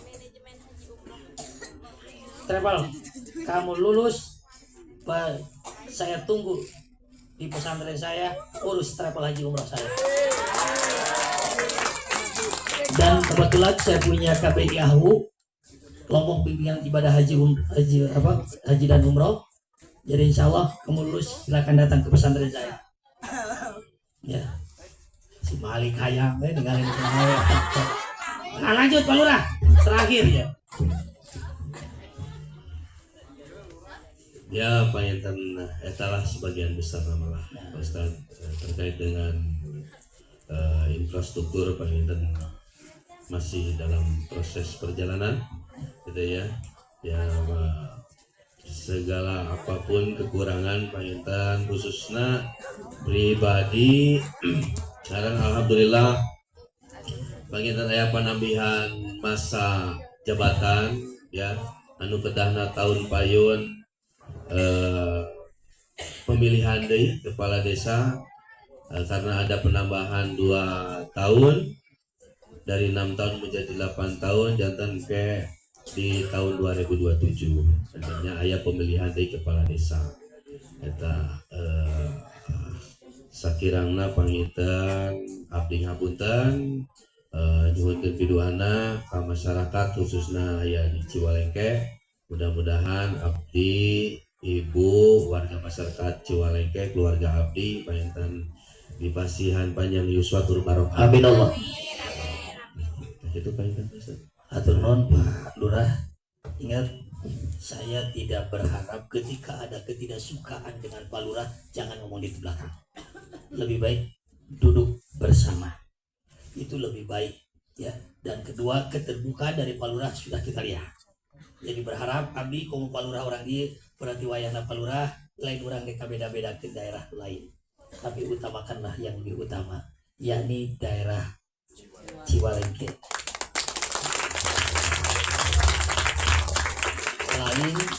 Manajemen haji umroh. Travel, kamu lulus, saya tunggu di pesantren saya, urus travel haji umroh saya. Dan kebetulan saya punya KBI AHU, kelompok bimbingan ibadah haji, haji apa, haji dan umroh. Jadi insya Allah kamu lulus, silakan datang ke pesantren saya ya. Si Malik hayang eh ninggalin saya. Nah, lanjut Pak Lurah, terakhir ya. Ya, Pak Inten, etalah sebagian besar nama lah, Pak Ustad, terkait dengan infrastruktur Pak Inten masih dalam proses perjalanan, gitu ya. Ya, segala apapun kekurangan Pak Inten, khususnya pribadi, sekarang alhamdulillah Pak Inten aya penambihan masa jabatan ya, anu kedahna tahun payun pemilihan deui kepala desa, karena ada penambahan 2 tahun dari 6 tahun menjadi 8 tahun, janten ke di tahun 2027 tentunya aya pemilihan deui kepala desa. Eta sakirangna panginten abdi ngapunten, nyuhunkeun piduana ka masyarakat, khususnya aya di Ciwalengke. Mudah-mudahan abdi, ibu, warga masyarakat Ciwalengke, keluarga abdi panginten dipasihan panjang yuswa tur barokah. Amin Allah. Itu panginten, Ustaz. Hatur nuhun, Pak Lurah. Ingat, saya tidak berharap ketika ada ketidaksukaan dengan Pak Lurah, jangan ngomong di belakang. Lebih baik duduk bersama. Itu lebih baik ya. Dan kedua, keterbukaan dari Pak Lurah sudah kita lihat. Jadi berharap abdi komo Pak Lurah orang dia, berarti wayahna Pak Lurah lain orang deka beda-beda ke daerah lain. Tapi utamakanlah yang lebih utama, yakni daerah Ciwalengke.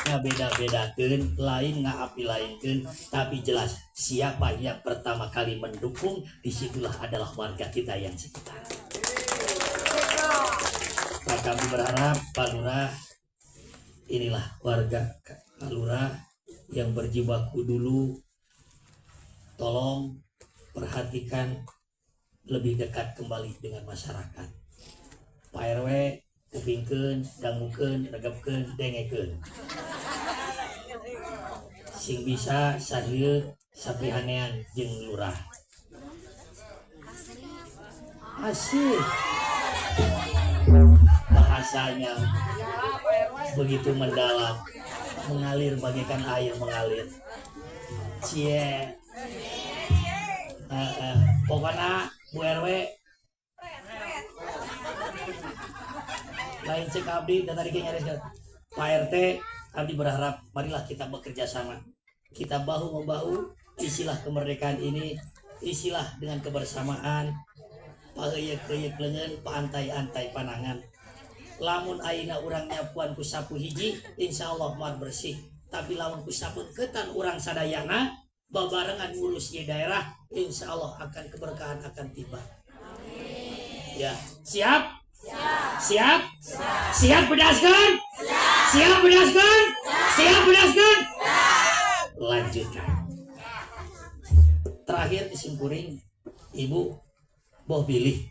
Ngabeda-bedakeun, lain ngaapi lainkeun, tapi jelas siapa yang pertama kali mendukung, disitulah adalah warga kita yang sekitar. Nah, kami berharap Pak Lurah, inilah warga Pak Lurah yang berjibaku dulu, tolong perhatikan lebih dekat kembali dengan masyarakat. Pak RW, kupingkeun, dangukeun, regepkeun, dengekeun. Sing bisa sahieu sapihanean jeung lurah. Asik. Bahasanya begitu mendalam, mengalir bagaikan air mengalir. Cie. Pokoknya Bu RW, lain cek abdi dan tadi kayaknya Pak RT, abdi berharap marilah kita bekerja sama, kita bahu membahu, isilah kemerdekaan ini, isilah dengan kebersamaan. Paheuyeuh-heuyeuk leungeun, paantai-antai panangan. Lamun ayeuna urang nyapuan ku sapu hiji, insya Allah moal bersih, tapi lamun ku sapu ketan urang sadayana babarengan ngurus di daerah, insya Allah akan keberkahan akan tiba. Ya, siap? Siap? Siap bedaskan? Siap bedaskan? Siap bedaskan? Lanjutkan. Terakhir disimpuring, ibu boh pilih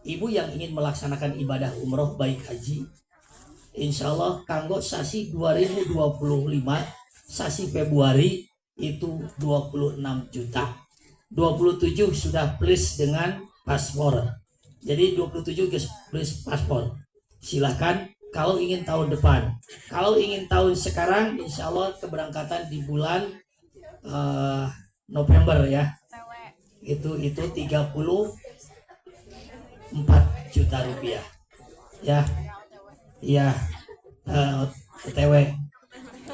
ibu yang ingin melaksanakan ibadah umroh baik haji, insya Allah kanggo sasi 2025 sasi Februari itu 26 juta, 27 sudah plus dengan paspor. Jadi 27 guys plus paspor. Silahkan kalau ingin tahun depan. Kalau ingin tahun sekarang, insya Allah keberangkatan di bulan November ya, itu 34 juta rupiah ya. Iya, OTW.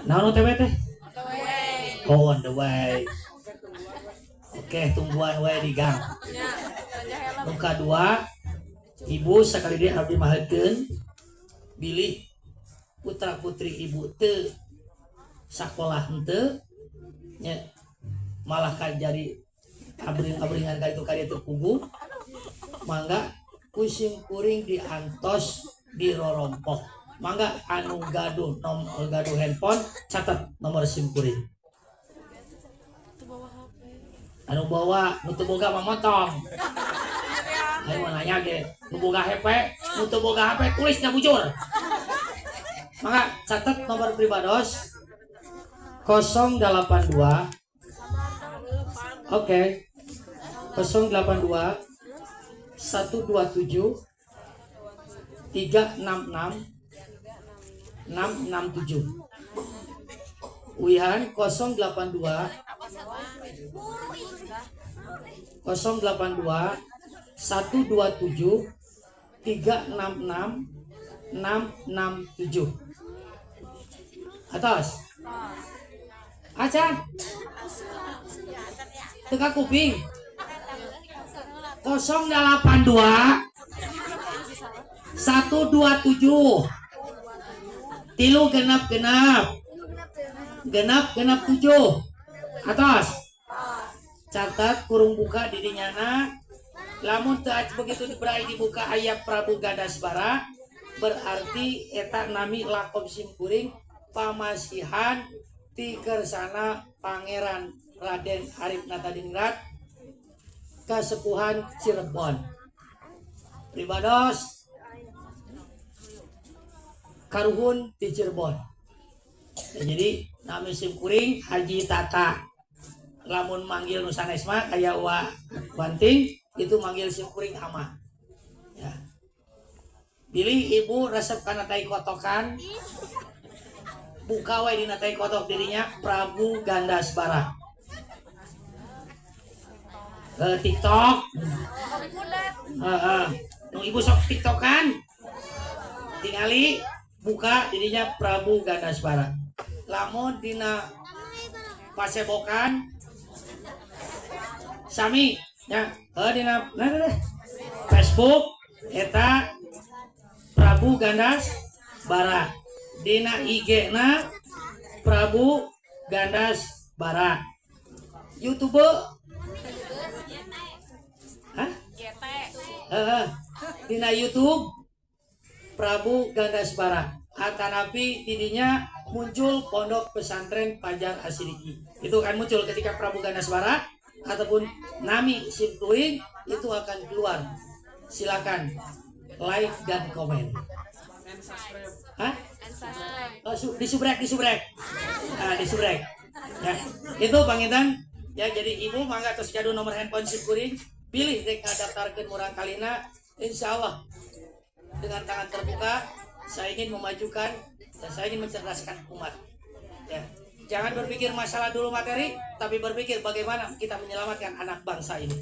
Nah, OTW teh, oh, on the way. Oke, tungguan wae di gang. Muka dua, ibu, sekali dia abdi mahakeun bilih putra putri ibu teu sakolah henteu nya, malah kan jadi abring-abringan ka itu ka ditu kubu. Mangga ku sim kuring diantos dirorompok. Mangga anu gaduh gaduh handphone, catat nomor sim kuring. Anu bawa, nu teu boga mah motong. Ayo mau nanya ge nu boga HP, nu teu boga HP tulis nya bujur. Mangga catat nomor pribados 082, oke, 082 127 366 667. Uihan, 082 082 127 366 667. Atos acan teka kuping, 082 127 tilu genap genap genap genap tujuh. Atos catat, kurung buka di dinyana. Lamun teu begitu berai dibuka aya Prabu Gandasbara, berarti eta nami lakom simkuring pamasihan ti kersana Pangeran Raden Arif Natadingrat Kasepuhan Cirebon, pribados karuhun di Cirebon. Ya, jadi nami simkuring Haji Tata. Lamun manggil nu sanes mah kaya wa Banting itu manggil simkuring ama ya. Bilih ibu resep kana tai kotokan, buka wae dina tai kotok dirinya Prabu Gandasbara ke TikTok. Heeh. Nu ibu sok TikTokan, tingali buka dirinya Prabu Gandasbara. Lamun dina Pasebokan sami ya, dina nah, Facebook eta Prabu Gandasbara, dina IG na Prabu Gandas Bara. YouTube. Hah? GT. Heeh. Dina YouTube Prabu Gandasbara. Atanapi tidinya muncul Pondok Pesantren Pajar Asidiki. Itu akan muncul ketika Prabu Gandasbara ataupun nami simkuring itu akan keluar. Silakan like dan komen. Hah? And subscribe. Oh, disubrek, disubrek. Nah, disubrek. Ya, itu panginten. Ya, jadi ibu mangga tos gaduh nomor handphone simkuring, pilih rek ngadaftarkeun murang kalina, insya Allah dengan tangan terbuka saya ingin memajukan dan saya ingin mencerdaskan umat. Ya. Jangan berpikir masalah dulu materi, tapi berpikir bagaimana kita menyelamatkan anak bangsa ini.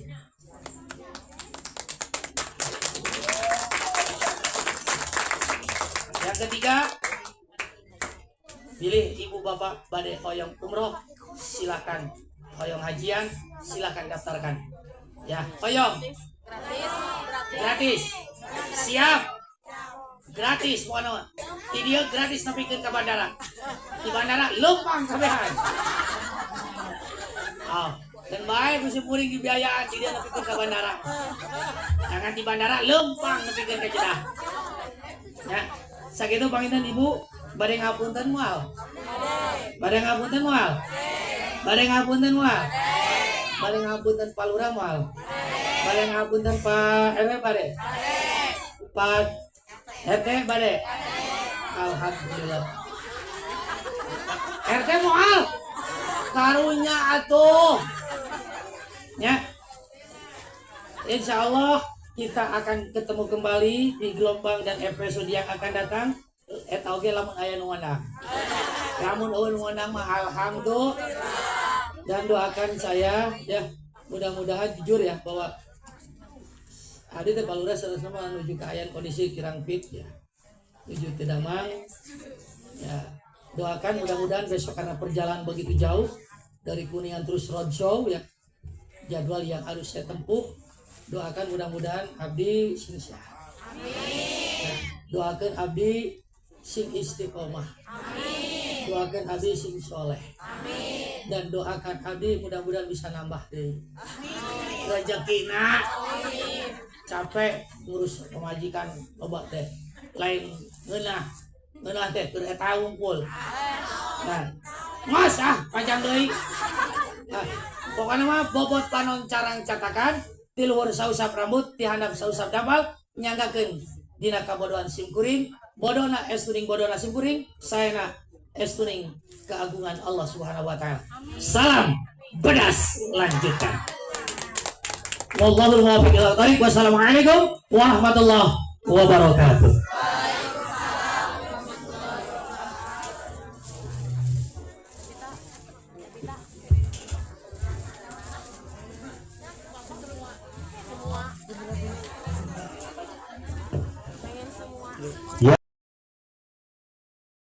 Yang ketiga, pilih ibu bapak bade hoyong umroh, silakan. Hoyong hajian, silakan daftarkan. Ya, hoyong Gratis. Gratis. Gratis. Siap. Gratis pokoknya. Ti dieu gratis nepikeun ka bandara. Di bandara leumpang kabehan. Oh, dan bae ku simkuring dibiayaan ti dieu nepikeun ka bandara. Jangan di bandara leumpang nepikeun ka Jeddah. Ya, sakitu panginten ibu, bade ngapunten moal? Bade ngapunten moal? Bade ngapunten moal? Bade ngapunten Pak Lurah moal? Bade ngapunten Pak RW bade? Pak RT bade? Alhamdulillah. RT moal? Karunya atuh. Ya. Insya Allah kita akan ketemu kembali di gelombang dan episode yang akan datang. Eta oge lamun aya nu ngundang. Lamun euweuh nu ngundang mah alhamdulillah. Dan doakan saya ya, mudah-mudahan jujur ya bahwa Adi teh Pak Lurah sama menuju keayaan kondisi kirang fit ya. Menuju tidak mang ya. Doakan mudah-mudahan besok karena perjalanan begitu jauh dari Kuningan terus roadshow ya. Jadwal yang harus saya tempuh. Doakan mudah-mudahan abdi sing sehat. Ya, doakan abdi sing istiqomah. Doakan abdi sing soleh. Dan doakan abdi mudah-mudahan bisa nambah deh. Rezekina. Capek ngurus pemajikan loba teh. Lain ngeunah. Ngeunah teh keur eta wungkul. Nah, mas ah panjang deui. Nah, pokoknya mah bobot panon carang catakan ti luhur sausap rambut ti handap sausap dampal nyanggakeun dina kabodohan simkuring bodona estuning bodona simkuring saena estuning keagungan Allah Subhanahu wa taala. Salam bedas lanjutkan. Wallahul muwaffiq ila thariq. Wassalamualaikum warahmatullahi wabarakatuh. Kita